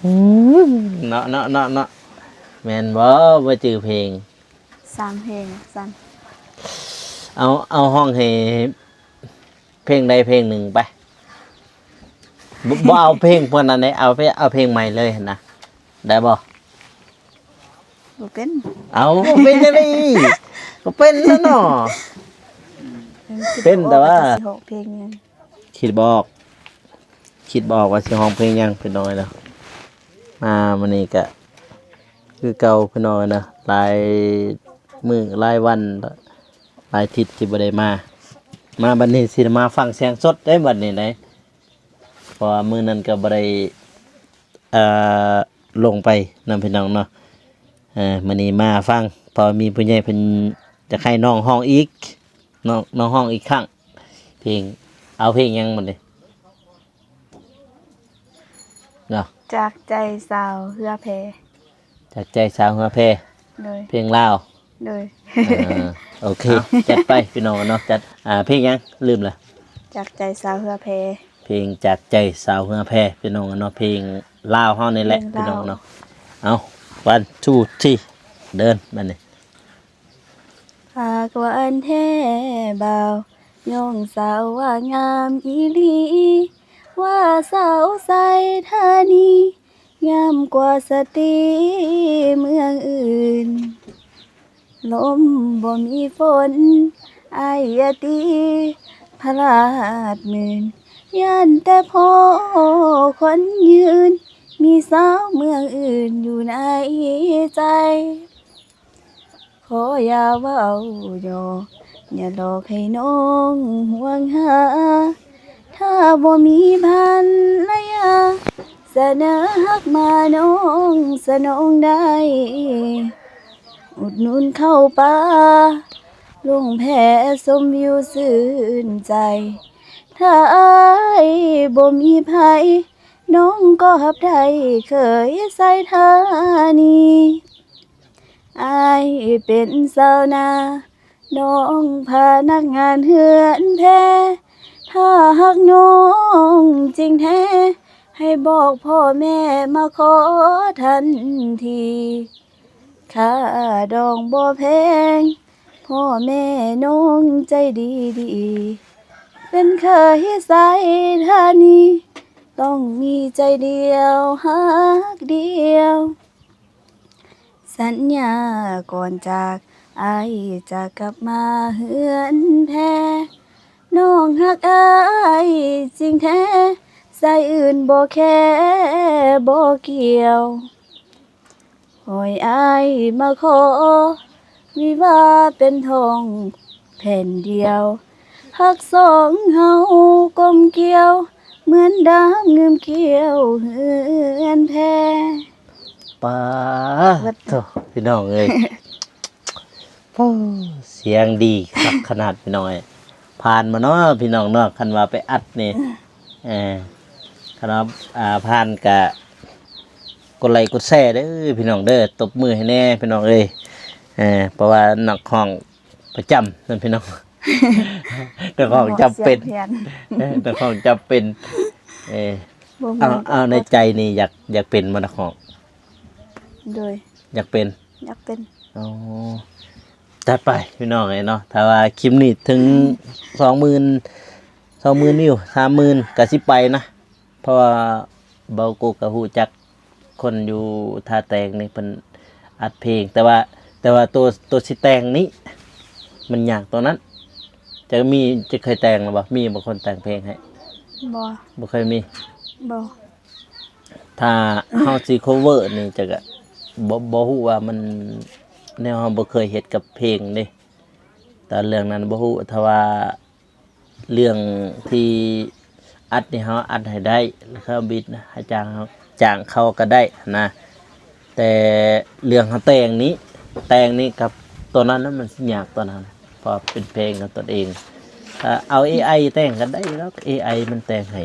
ອືມ ອືມ ເນາະ ເນາະ ເນາະ ເນາະ ແມ່ນບໍ່? ບໍ່ຈື່ເພງ ສາມເພງຊັ້ນ. ເອົາ ເອົາຮ້ອງໃຫ້ເພງໃດເພງໜຶ່ງໄປ. ບໍ່ ບໍ່ເອົາເພງພວກນັ້ນເດ້ ເອົາເພງ ເອົາເພງໃໝ່ເລີຍຫັ້ນນະ ໄດ້ບໍ່? ບໍ່ເປັນ. ເອົາ ເປັນຈັ່ງໃດ? ກໍເປັນແລ້ວເນາະ. ເປັນ ແຕ່ວ່າ ຊິຮ້ອງເພງຫຍັງ ຄິດບໍ່ອອກ ຄິດບໍ່ອອກວ່າຊິຮ້ອງເພງຫຍັງ ພີ່ນ້ອງເອີຍເນາະ. ມາມື້ນີ້ກະຄືເກົ່າ ພີ່ນ້ອງເອີຍເນາະ ຫຼາຍມື້ຫຼາຍວັນ ຫຼາຍທິດທີ່ບໍ່ໄດ້ມາ. ມາບັດນີ້ຊິໄດ້ມາຟັງສຽງສົດເດ້ບັດນີ້ເດ້ ເພາະວ່າມື້ນັ້ນກໍບໍ່ໄດ້ ເອີ ລົງໄປນຳ ພີ່ນ້ອງເນາະ. ເອີ ມື້ນີ້ມາຟັງ ເພາະວ່າມີຜູ້ໃຫຍ່ເພິ່ນຢາກໃຫ້ນ້ອງຮ້ອງອີກ ນ້ອງ ນ້ອງຮ້ອງອີກຄັ້ງ. ເພງ ເອົາເພງຫຍັງບັດນີ້ເນາະ? ຈາກໃຈສາວເຮືອແພ. ຈາກໃຈສາວເຮືອແພ. ໂດຍ ເພງລາວ. ໂດຍ ເອີ ໂອເຄ ເອົາ ຈັດໄປ ພີ່ນ້ອງເນາະ. ຈັດ ອ່າ ເພງຫຍັງ? ລືມລະ. ຈາກໃຈສາວເຮືອແພ. ເພງຈາກໃຈສາວເຮືອແພ ພີ່ນ້ອງເນາະ ເພງລາວເຮົານີ້ແຫຼະ ເພງລາວ ພີ່ນ້ອງເນາະ. ເອົາ ວັນ ທູ ທຣີ ເດີນ ບັດນີ້. ປາກຫວານແທ້ບ່າວ ນ້ອງສາວວ່າງາມອີ່ຫຼີ ວ່າສາວໄຊທານີ ງາມກວ່າສະຕີເມືອງອື່ນ. ລົມບໍ່ມີຝົນ ອາຍຢ່າຕີພະລາດໝື່ນ ຢ້ານແຕ່ພໍ່ຂວັນຍືນ ມີສາວເມືອງອື່ນຢູ່ໃນໃຈ. ຂໍຢ່າເວົ້າຫຍອກ ຢ່າຫຼອກໃຫ້ນ້ອງຫ່ວງຫາ ຖ້າບໍ່ມີພັນລະຍາ ສະເໜີຮັກມານ້ອງສະໜອງໄດ້ ອຸດໜູນເຂົ້າປາ ລົງແພຊົມວິວຊື່ນໃຈ ຖ້າອ້າຍບໍ່ມີໃຜ ນ້ອງກໍຮັບໄດ້ເຂີຍໄຊທານີ. ອ້າຍເປັນຊາວນາ ນ້ອງພະນັກງານເຮືອນແພ ຖ້າຮັກນ້ອງຈິງແທ້ ໃຫ້ບອກພໍ່ແມ່ມາຂໍທັນທີ ຄ່າດອງບໍ່ແພງ ພໍ່ແມ່ນ້ອງໃຈດີດີ ເປັນເຂີຍໄຊທານີ ຕ້ອງມີໃຈດຽວຮັກດຽວ. ສັນຍາກ່ອນຈາກ ອ້າຍຈະກັບມາເຮືອນແພ ນ້ອງຮັກອ້າຍຈິງແທ້ ສາຍອື່ນບໍ່ແຄບໍ່ກ່ຽວ ໃຫ້ອ້າຍມາຂໍ ວິວາເປັນທອງແຜ່ນດຽວ ຮັກສອງເຮົາກົມກ່ຽວ ເໝືອນດາມງື່ມກ້ຽວເຮືອນແພ. ປາດໂທ້ ພີ່ນ້ອງເອີຍ ໂອ້ ສຽງດີຄັກຂະໜາດ ພີ່ນ້ອງເອີຍ. ຜ່ານບໍ່ເນາະ ພີ່ນ້ອງເນາະ ຄັນວ່າໄປອັດນີ້? ເອີ ຄັນວ່າ ອ່າ ຜ່ານກະກົດໄລກົດແຊເດີ ພີ່ນ້ອງເດີ ຕົບມືໃຫ້ແດ່ ພີ່ນ້ອງເອີຍ. ເອີ ເພາະວ່ານັກຮ້ອງປະຈຳນັ້ນ ພີ່ນ້ອງ ນັກຮ້ອງຈຳເປັນ ເອີ ນັກຮ້ອງຈຳເປັນ. ເອີ ບໍ່ ເອົາ ແມ່ນ ເອົາ ໃນໃຈນີ້ຢາກ ຢາກເປັນບໍ່ນັກຮ້ອງ? ໂດຍ ຢາກເປັນ ຢາກເປັນ. ອໍ ຈັດໄປ ພີ່ນ້ອງເອີຍເນາະ ຖ້າວ່າຄລິບນີ້ເຖິງສອງໝື່ນ ສອງໝື່ນວິວ ສາມໝື່ນ ກະຊິໄປນະ ເພາະວ່າເບົາໂກກະຮູ້ຈັກຄົນຢູ່ທ່າແຕງນີ້ ເພິ່ນອັດເພງ ແຕ່ວ່າ ແຕ່ວ່າໂຕ ໂຕຊິແຕ່ງນີ້ມັນຍາກໂຕນັ້ນ. ຈະມີ ຈະເຄີຍແຕ່ງແລ້ວບໍ່? ມີບໍ່ຄົນແຕ່ງເພງໃຫ້? ບໍ່ ບໍ່ເຄີຍມີ. ບໍ່. ຖ້າເຮົາຊິ cover ນີ້ ຈະກະບໍ່ ບໍ່ຮູ້ວ່າມັນ ແນວເຮົາບໍ່ເຄີຍເຮັດກັບເພງເດ້. ແຕ່ເລື່ອງນັ້ນບໍ່ຮູ້. ຖ້າວ່າເລື່ອງທີ່ອັດນີ້ ເຮົາອັດໃຫ້ໄດ້ ແລ້ວເຂົາບິດໃຫ້ຈ້າງເຮົາ ຈ້າງເຂົາກໍໄດ້ນະ. ແຕ່ເລື່ອງເຮົາແຕ່ງນີ້ ແຕ່ງນີ້ກັບຕົວນັ້ນນະ ມັນຊິຍາກຕົວນັ້ນ ເພາະເປັນເພງຂອງຕົນເອງ. ເອີ ເອົາເອໄອແຕ່ງກໍໄດ້ດອກ ເອໄອມັນແຕ່ງໃຫ້.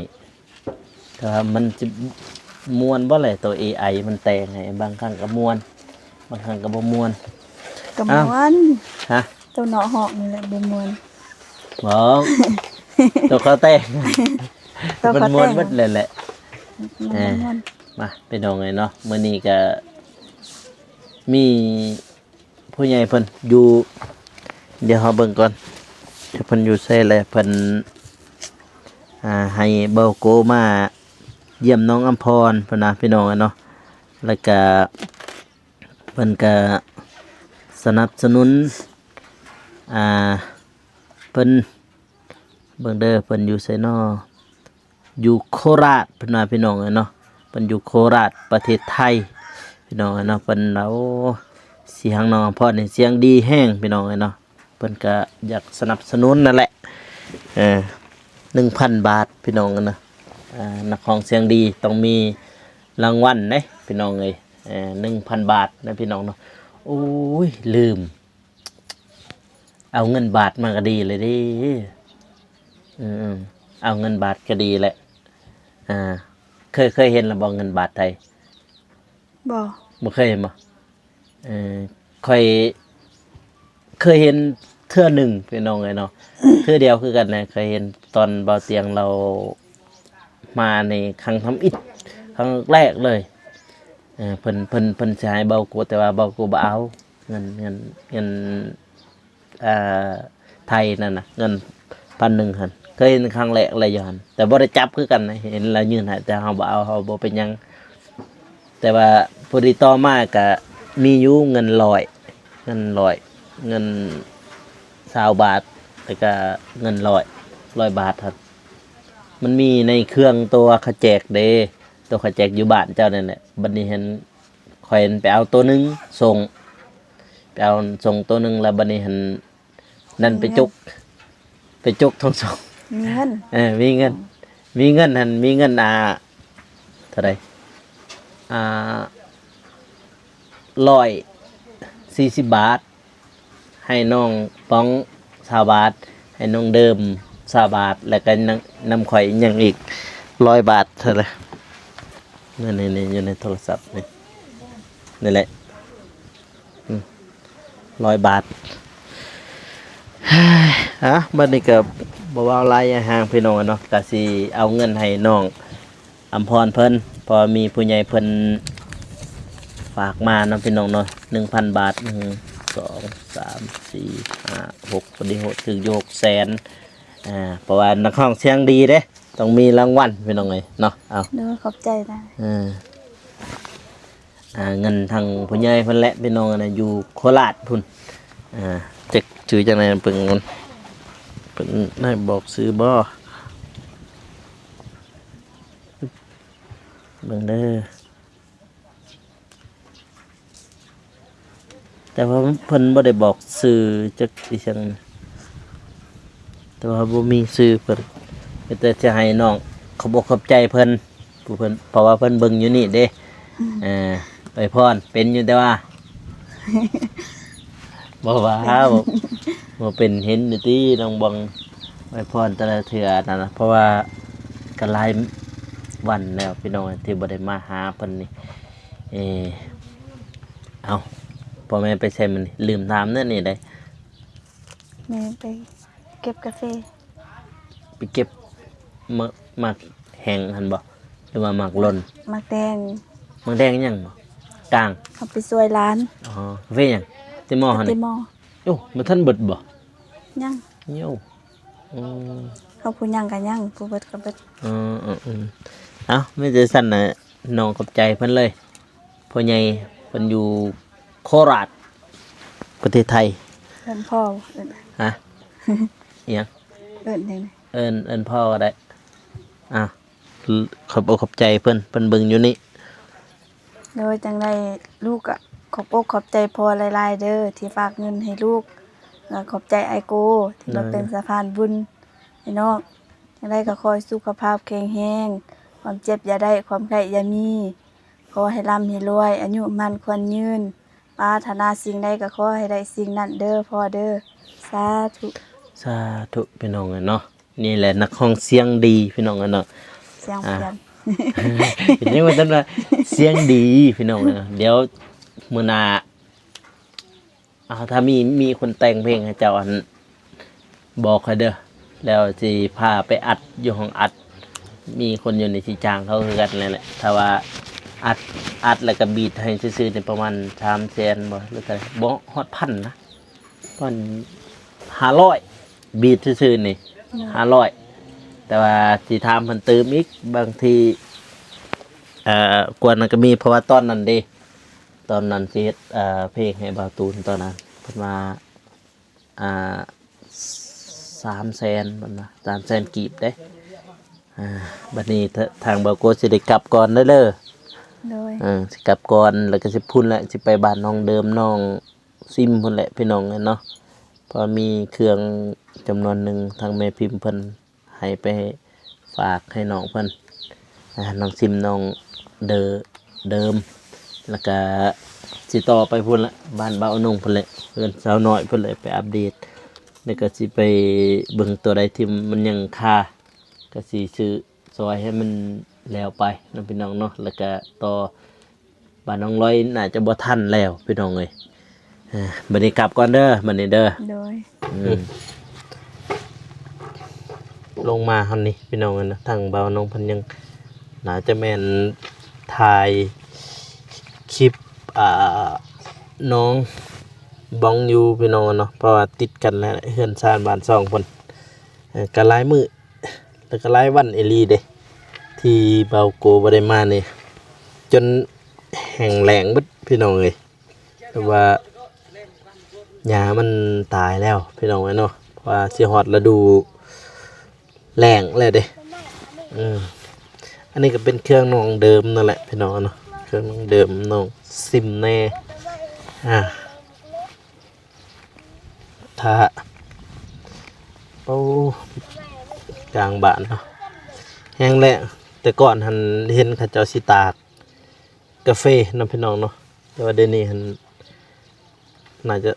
ແຕ່ວ່າມັນຊິມ່ວນບໍ່ແຫຼະ ໂຕເອໄອມັນແຕ່ງໃຫ້ ບາງຄັ້ງກໍມ່ວນ ບາງຄັ້ງກໍບໍ່ມ່ວນ. ກໍ ອ້າວ ມ່ວນ. ຮະ? ໂຕເນາະຮ້ອງນີ້ແຫຼະບໍ່ມ່ວນ. ບໍ່ ໂຕເຂົາແຕ່ງ ໂຕເຂົາແຕ່ງ ມັນມ່ວນໝົດແຫຼະ ແຫຼະ. ມັນ ເອີ ບໍ່ມ່ວນ. ມາ ພີ່ນ້ອງເອີຍເນາະ ມື້ນີ້ກໍມີ ຜູ້ໃຫຍ່ເພິ່ນຢູ່ ດຽວເຮົາເບິ່ງກ່ອນ ເພິ່ນຢູ່ໃສແລະ ເພິ່ນ ອ່າ ໃຫ້ເບົາໂກມາຢ້ຽມນ້ອງອຳພອນ ເພິ່ນວ່າ ພີ່ນ້ອງເອີຍເນາະ. ແລ້ວກະເພິ່ນກະສະໜັບສະໜູນ ອ່າ ເພິ່ນ ເບິ່ງເດີ ເພິ່ນຢູ່ໃສນໍ? ຢູ່ໂຄລາດ ເພິ່ນວ່າ ພີ່ນ້ອງເອີຍເນາະ. ເພິ່ນຢູ່ໂຄລາດ ປະເທດໄທ ພີ່ນ້ອງເອີຍເນາະ. ເພິ່ນວ່າ ໂອ້ ສຽງນ້ອງອຳພອນນີ້ສຽງດີແຮງ ພີ່ນ້ອງເອີຍເນາະ. ເພິ່ນກະຢາກສະໜັບສະໜູນນັ້ນແຫຼະ ເອີ ໜຶ່ງພັນບາດ ພີ່ນ້ອງເອີຍເນາະ. ເອີ ນັກຮ້ອງສຽງດີຕ້ອງມີລາງວັນເດ້ ພີ່ນ້ອງເອີຍ. ເອີ ໜຶ່ງພັນບາດນະ ພີ່ນ້ອງເນາະ. ໂອ້ຍ ລືມ ເອົາເງິນບາດມາກໍດີເລີຍເດ້. ເອີ ເອົາເງິນບາດກໍດີແຫຼະ. ອ່າ ເຄີຍ ເຄີຍເຫັນແລ້ວບໍ່ ເງິນບາດໄທ? ບໍ່. ບໍ່ເຄີຍເຫັນບໍ່? ເອີ ຂ້ອຍເຄີຍເຫັນເທື່ອໜຶ່ງ ພີ່ນ້ອງເອີຍເນາະ. ເທື່ອດຽວຄືກັນນະ ເຄີຍເຫັນຕອນບ່າວຕຽງລາວມາໃນຄັ້ງທຳອິດ ຄັ້ງແລກເລີຍ. ເອີ ເພິ່ນ ເພິ່ນ ເພິ່ນຊິໃຫ້ເບົາໂກ ແຕ່ວ່າເບົາໂກບໍ່ເອົາ ເງິນ ເງິນ ເງິນ ອ່າ ໄທນັ້ນນະ ເງິນພັນໜຶ່ງຫັ້ນ ເຄີຍເຫັນຄັ້ງແລກເລີຍຢູ່ຫັ້ນ. ແຕ່ບໍ່ໄດ້ຈັບຄືກັນນະ ເຫັນລາວຍື່ນໃຫ້ ແຕ່ເຮົາບໍ່ເອົາ ເຮົາບໍ່ເປັນຫຍັງ. ແຕ່ວ່າພໍດີຕໍ່ມາກະມີຢູ່ເງິນຮ້ອຍ ເງິນຮ້ອຍ ເງິນຊາວບາດ ແລ້ວກະເງິນຮ້ອຍ ຮ້ອຍບາດຫັ້ນ. ມັນມີໃນເຄື່ອງໂຕເຂົາແຈກເດ້ ໂຕເຂົາແຈກຢູ່ບ້ານເຈົ້ານັ້ນແຫຼະ. ບັດນີ້ຫັ້ນ ຂ້ອຍໄປເອົາໂຕໜຶ່ງສົ່ງ ໄປເອົາສົ່ງໂຕໜຶ່ງ ແລ້ວບັດນີ້ຫັ້ນ ນັ້ນໄປຈົກ ໄປຈົກທອງສອງ ມີເງິນ ເອີ ມີເງິນ ມີເງິນຫັ້ນ ມີເງິນ ອ່າ ເທົ່າໃດ ອ່າ ຮ້ອຍສີ່ສິບບາດ ໃຫ້ນ້ອງປ້ອງຊາວບາດ ໃຫ້ນ້ອງເດີມຊາວບາດ ແລ້ວກໍນຳ ນຳຂ້ອຍຫຍັງອີກຮ້ອຍບາດເທົ່າໃດ. ນີ້ໆ ຢູ່ໃນໂທລະສັບນີ້ ນີ້ແຫຼະ ອືມ ຮ້ອຍບາດ. ອາ ບັດນີ້ກໍບໍ່ເວົ້າຫຼາຍຍາຍຫ່າງ ພີ່ນ້ອງເນາະ ກໍຊິເອົາເງິນໃຫ້ນ້ອງ ອຳພອນເພິ່ນ ເພາະວ່າມີຜູ້ໃຫຍ່ເພິ່ນຝາກມາເນາະ ພີ່ນ້ອງເນາະ ໜຶ່ງພັນບາດ ໜຶ່ງ ສອງ ສາມ ສີ່ ຫ້າ ຫົກ ພໍດີຫົກ ຖືກຢູ່ຫົກແສນ. ອ່າ ເພາະວ່ານັກຮ້ອງສຽງດີເດ້ ຕ້ອງມີລາງວັນ ພີ່ນ້ອງເອີຍເນາະ. ເອົາ ໂດຍ ຂອບໃຈນະ ເອີ ອ່າ ເງິນທາງຜູ້ໃຫຍ່ເພິ່ນແຫຼະ ພີ່ນ້ອງ ອັນນັ້ນຢູ່ໂຄລາດພຸ້ນ. ອ່າ ຈັກຊື່ຈັ່ງໃດ ເບິ່ງກ່ອນ ເພິ່ນໃຫ້ບອກຊື່ບໍ່? ເບິ່ງເດີ ແຕ່ວ່າເພິ່ນບໍ່ໄດ້ບອກຊື່ຈັກອີ່ຫຍັງ ແຕ່ວ່າບໍ່ມີຊື່ເພິ່ນ ມີແຕ່ຈະໃຫ້ນ້ອງຂອບອົກຂອບໃຈເພິ່ນ ຜູ້ເພິ່ນ ເພາະວ່າເພິ່ນເບິ່ງຢູ່ນີ້ເດ້. ອືມ ເອີ ອວຍພອນເປັນຢູ່ ແຕ່ວ່າ ບໍ່ວ່າ ເປັນ ບໍ່ ບໍ່ເປັນ ເຫັນຢູ່ຕິນ້ອງບອງ ອວຍພອນແຕ່ລະເທື່ອນັ້ນນະ ເພາະວ່າກໍຫຼາຍວັນແລ້ວ ພີ່ນ້ອງ ທີ່ບໍ່ໄດ້ມາຫາເພິ່ນນີ້. ເອີ ເອົ້າ ພໍ່ແມ່ໄປໃສມື້ນີ້? ລືມຖາມແນວນີ້ໄດ໋. ແມ່ໄປເກັບກາເຟ. ໄປເກັບໝາກ ໝາກແຫ້ງຫັ້ນບໍ່ ຫຼືວ່າໝາກຫຼົ່ນ? ໝາກແດງ. ໝາກແດງຫຍັງບໍ່? ກາງ. ເຮົາໄປຊ່ວຍຫຼານ. ອໍ ກາເຟຫຍັງ? ເຕມໍຫັ້ນ. ເຕມໍ. ໂອ້ ມັນທັນເບິດບໍ່? ຍັງ. ໂອ້ ອືມ ເຮົາຜູ້ຍັງກໍຍັງ ຜູ້ເບິດກໍເບິດ. ເອີ ເອີ ເອີ ເອົ້າ ມີແຕ່ຊັ້ນນະ ນ້ອງຂອບໃຈເພິ່ນເລີຍ. ພໍ່ໃຫຍ່ເພິ່ນຢູ່ໂຄລາດ ປະເທດໄທ. ເອີ້ນພໍ່ ເອີ້ນ ຮະ? ອີ່ຫຍັງ? ເອີ້ນຫຍັງ? ເອີ້ນ ເອີ້ນພໍ່ກໍໄດ້. ອ່ະ ຂອບອົກຂອບໃຈເພິ່ນ ເພິ່ນເບິ່ງຢູ່ນີ້. ໂດຍ ຈັ່ງໃດລູກກະຂອບອົກຂອບໃຈພໍ່ຫຼາຍໆເດີ ທີ່ຝາກເງິນໃຫ້ລູກ ແລະຂອບໃຈອ້າຍໂກ ທີ່ມາເປັນສະພານບຸນໃຫ້ນ້ອງ. ຈັ່ງໃດກະຂໍໃຫ້ສຸຂະພາບແຂງແຮງ ຄວາມເຈັບຢ່າໄດ້ ຄວາມໄຂ້ຢ່າມີ ຂໍໃຫ້ລ່ຳໃຫ້ລວຍ ອາຍຸໝັ້ນຂວັນຍືນ ປາຖະໜາສິ່ງໃດກະຂໍໃຫ້ໄດ້ສິ່ງນັ້ນເດີພໍ່ເດີ. ສາທຸ ສາທຸ ພີ່ນ້ອງເອີຍເນາະ. ນີ້ແຫຼະນັກຮ້ອງສຽງດີພີ່ນ້ອງເອີຍເນາະ ສຽງພຽນ ຍັງວ່າຊັ້ນວ່າສຽງດີພີ່ນ້ອງເອີຍເນາະ. ດຽວມື້ໜ້າ ເອົາ ຖ້າມີ ມີຄົນແຕ່ງເພງໃຫ້ເຈົ້າ ອັນ ບອກຂ້ອຍເດີ ແລ້ວຊິພາໄປອັດຢູ່ຫ້ອງອັດ. ມີຄົນຢູ່ນີ້ຊິຈ້າງເຂົາຄືກັນແຫຼະ ຖ້າວ່າອັດ ອັດແລ້ວກະບີດໃຫ້ຊື່ໆນີ້ປະມານສາມແສນບໍ່ ຫຼືເທົ່າໃດ ບໍ່ຮອດພັນນະ ປະມານຫ້າຮ້ອຍ ບີດຊື່ໆນີ້ຫ້າຮ້ອຍ. ແຕ່ວ່າຊິຖາມເພິ່ນຕື່ມອີກ ບາງທີ ເອີ ກວ່ານັ້ນກະມີ ເພາະວ່າຕອນນັ້ນເດ ຕອນນັ້ນຊິເຮັດ ເອີ ເພງໃຫ້ບ່າວຕູນຕອນນັ້ນ ເພິ່ນວ່າ ອ່າ ສາມແສນ ເພິ່ນວ່າ ສາມແສນກີບເດ້. ອ່າ ບັດນີ້ທາງບ່າວໂກຊິໄດ້ກັບກ່ອນເດີ ເດີ ໂດຍ ເອີ ຊິກັບກ່ອນ ແລ້ວກະຊິພຸ້ນແຫຼະ ຊິໄປບ້ານນ້ອງເດີມ ນ້ອງຊິມພຸ້ນແຫຼະພີ່ນ້ອງເອີຍເນາະ. ເພາະມີເຄື່ອງຈຳນວນໜຶ່ງ ທາງແມ່ພິມເພິ່ນໃຫ້ໄປຝາກໃຫ້ນ້ອງເພິ່ນ ອ່າ ນ້ອງຊິມ ນ້ອງເດີ ເດີມ ແລ້ວກະຊິຕໍ່ໄປພຸ້ນແຫຼະ ບ້ານບ່າວນົງພຸ້ນແຫຼະ ເຮືອນສາວນ້ອຍພຸ້ນແຫຼະ ໄປອັບເດດ ແລ້ວກະຊິໄປເບິ່ງໂຕໃດທີ່ມັນຍັງຄາ ກະຊິຊື້ ຊອຍໃຫ້ມັນແລ້ວໄປເນາະພີ່ນ້ອງເນາະ. ແລ້ວກະຕໍ່ບ້ານນ້ອງລອຍໜ້າຈະບໍ່ທັນແລ້ວພີ່ນ້ອງເອີຍ. ເອີ ບັດນີ້ກັບກ່ອນເດີ ບັດນີ້ເດີ ໂດຍ ອືມ ລົງມາຮອດນີ້ພີ່ນ້ອງເອີຍເນາະ ທາງບ່າວນົງເພິ່ນຍັງໜ້າຈະແມ່ນຖ່າຍຄລິບ ອ່າ ນ້ອງບອງຢູ່ພີ່ນ້ອງເນາະ ເພາະວ່າຕິດກັນແຫຼະ ເຮືອນຊານບ້ານຊ່ອງເພິ່ນ ເອີ ກະຫຼາຍມື້ ແລ້ວກະຫຼາຍວັນອີ່ຫຼີເດ້ ທີ່ບ່າວໂກບໍ່ໄດ້ມານີ້ ຈົນແຫ້ງແລ້ງເບິດພີ່ນ້ອງເອີຍ ແບບວ່າຫຍ້າມັນຕາຍແລ້ວພີ່ນ້ອງເອີຍເນາະ ເພາະວ່າຊິຮອດລະດູແລ້ງແລ້ວເດ້. ອືມ ອັນນີ້ກະເປັນເຄື່ອງນ້ອງເດີມນັ້ນແຫຼະພີ່ນ້ອງເນາະ ເຄື່ອງນ້ອງເດີມ ນ້ອງຊິມແນ່ ອ່າ ຖ້າ ໂອ້ ກາງບ້ານເນາະ ແຮງແລ້ງ. ແຕ່ກ່ອນຫັ້ນເຫັນເຂົາເຈົ້າຊິຕາກກາເຟນຳພີ່ນ້ອງເນາະ ແຕ່ວ່າດຽວນີ້ຫັ້ນໜ້າຈະ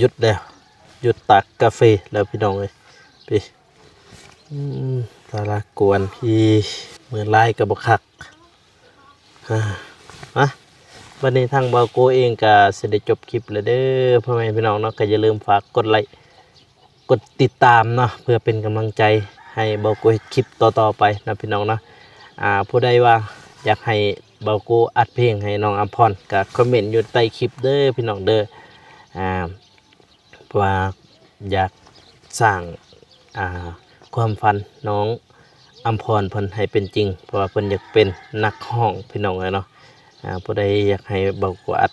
ຢຸດແລ້ວ ຢຸດຕາກກາເຟແລ້ວພີ່ນ້ອງເອີຍ. ພີ້ ອືມ ສາລາກວນ ອີ ມື້ຫຼາຍກະບໍ່ຄັກ. ມາ ບັດນີ້ທາງບ່າວໂກເອງກະຊິໄດ້ຈົບຄລິບແລ້ວເດີ ພໍ່ແມ່ພີ່ນ້ອງເນາະ ກະຢ່າລືມຝາກກົດໄລ້ ກົດຕິດຕາມເນາະ ເພື່ອເປັນກຳລັງໃຈໃຫ້ບ່າວໂກເຮັດຄລິບຕໍ່ໆໄປເນາະພີ່ນ້ອງເນາະ. ອ່າ ຜູ້ໃດວ່າຢາກໃຫ້ບ່າວໂກອັດເພງໃຫ້ນ້ອງອຳພອນ ກະຄອມເມັນຢູ່ໃຕ້ຄລິບເດີພີ່ນ້ອງເດີ ອ່າ ເພາະວ່າຢາກສ້າງ ອ່າ ຄວາມຝັນນ້ອງອຳພອນເພິ່ນໃຫ້ເປັນຈິງ ເພາະວ່າເພິ່ນຢາກເປັນນັກຮ້ອງພີ່ນ້ອງເອີຍເນາະ. ອ່າ ຜູ້ໃດຢາກໃຫ້ບ່າວໂກອັດ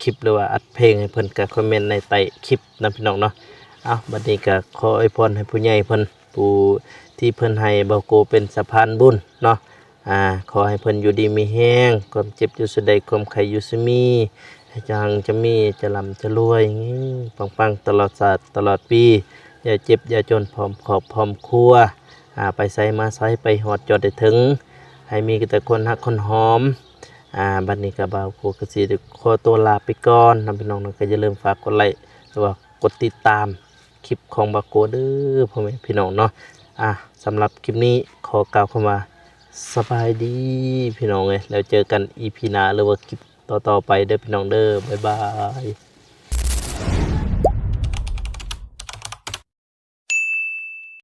ຄລິບ ຫຼືວ່າອັດເພງໃຫ້ເພິ່ນ ກະຄອມເມັນໃນໃຕ້ຄລິບນຳພີ່ນ້ອງເນາະ. ເອົ້າ ບັດນີ້ກະຂໍອວຍພອນໃຫ້ຜູ້ໃຫຍ່ເພິ່ນ ຜູ້ທີ່ເພິ່ນໃຫ້ບ່າວໂກເປັນສະພານບຸນເນາະ ອ່າ ຂໍໃຫ້ເພິ່ນຢູ່ດີມີແຮງ ຄວາມເຈັບຢ່າສູ່ໃດ ຄວາມໄຂ້ຢ່າສູ່ມີ ໃຫ້ຈັ່ງຈະມີຈະລ່ຳຈະລວຍ ເຮັງໆປັງໆ ຕະຫຼອດຊາດຕະຫຼອດປີ ຢ່າເຈັບຢ່າຈົນ ພ້ອມຄອບພ້ອມຄົວ ອ່າ ໄປໃສມາໃສ ໄປຮອດຈອດໄດ້ເຖິງ ໃຫ້ມີແຕ່ຄົນຮັກຄົນຫອມ. ອ່າ ບັດນີ້ກະບ່າວໂກກະຊິໄດ້ຂໍຕົວລາໄປກ່ອນນຳພີ່ນ້ອງເນາະ ກະຢ່າລືມຝາກກົດໄລ້ ຫຼືວ່າກົດຕິດຕາມຄລິບຂອງບ່າວໂກເດີ ພໍ່ແມ່ພີ່ນ້ອງເນາະ. ອ່າ ສຳລັບຄລິບນີ້ຂໍກ່າວຄຳວ່າ ສະບາຍດີພີ່ນ້ອງເອີຍ ແລ້ວເຈີກັນອີພີໜ້າ ຫຼືວ່າຄລິບຕໍ່ໆໄປເດີພີ່ນ້ອງເດີ ບາຍບາຍ.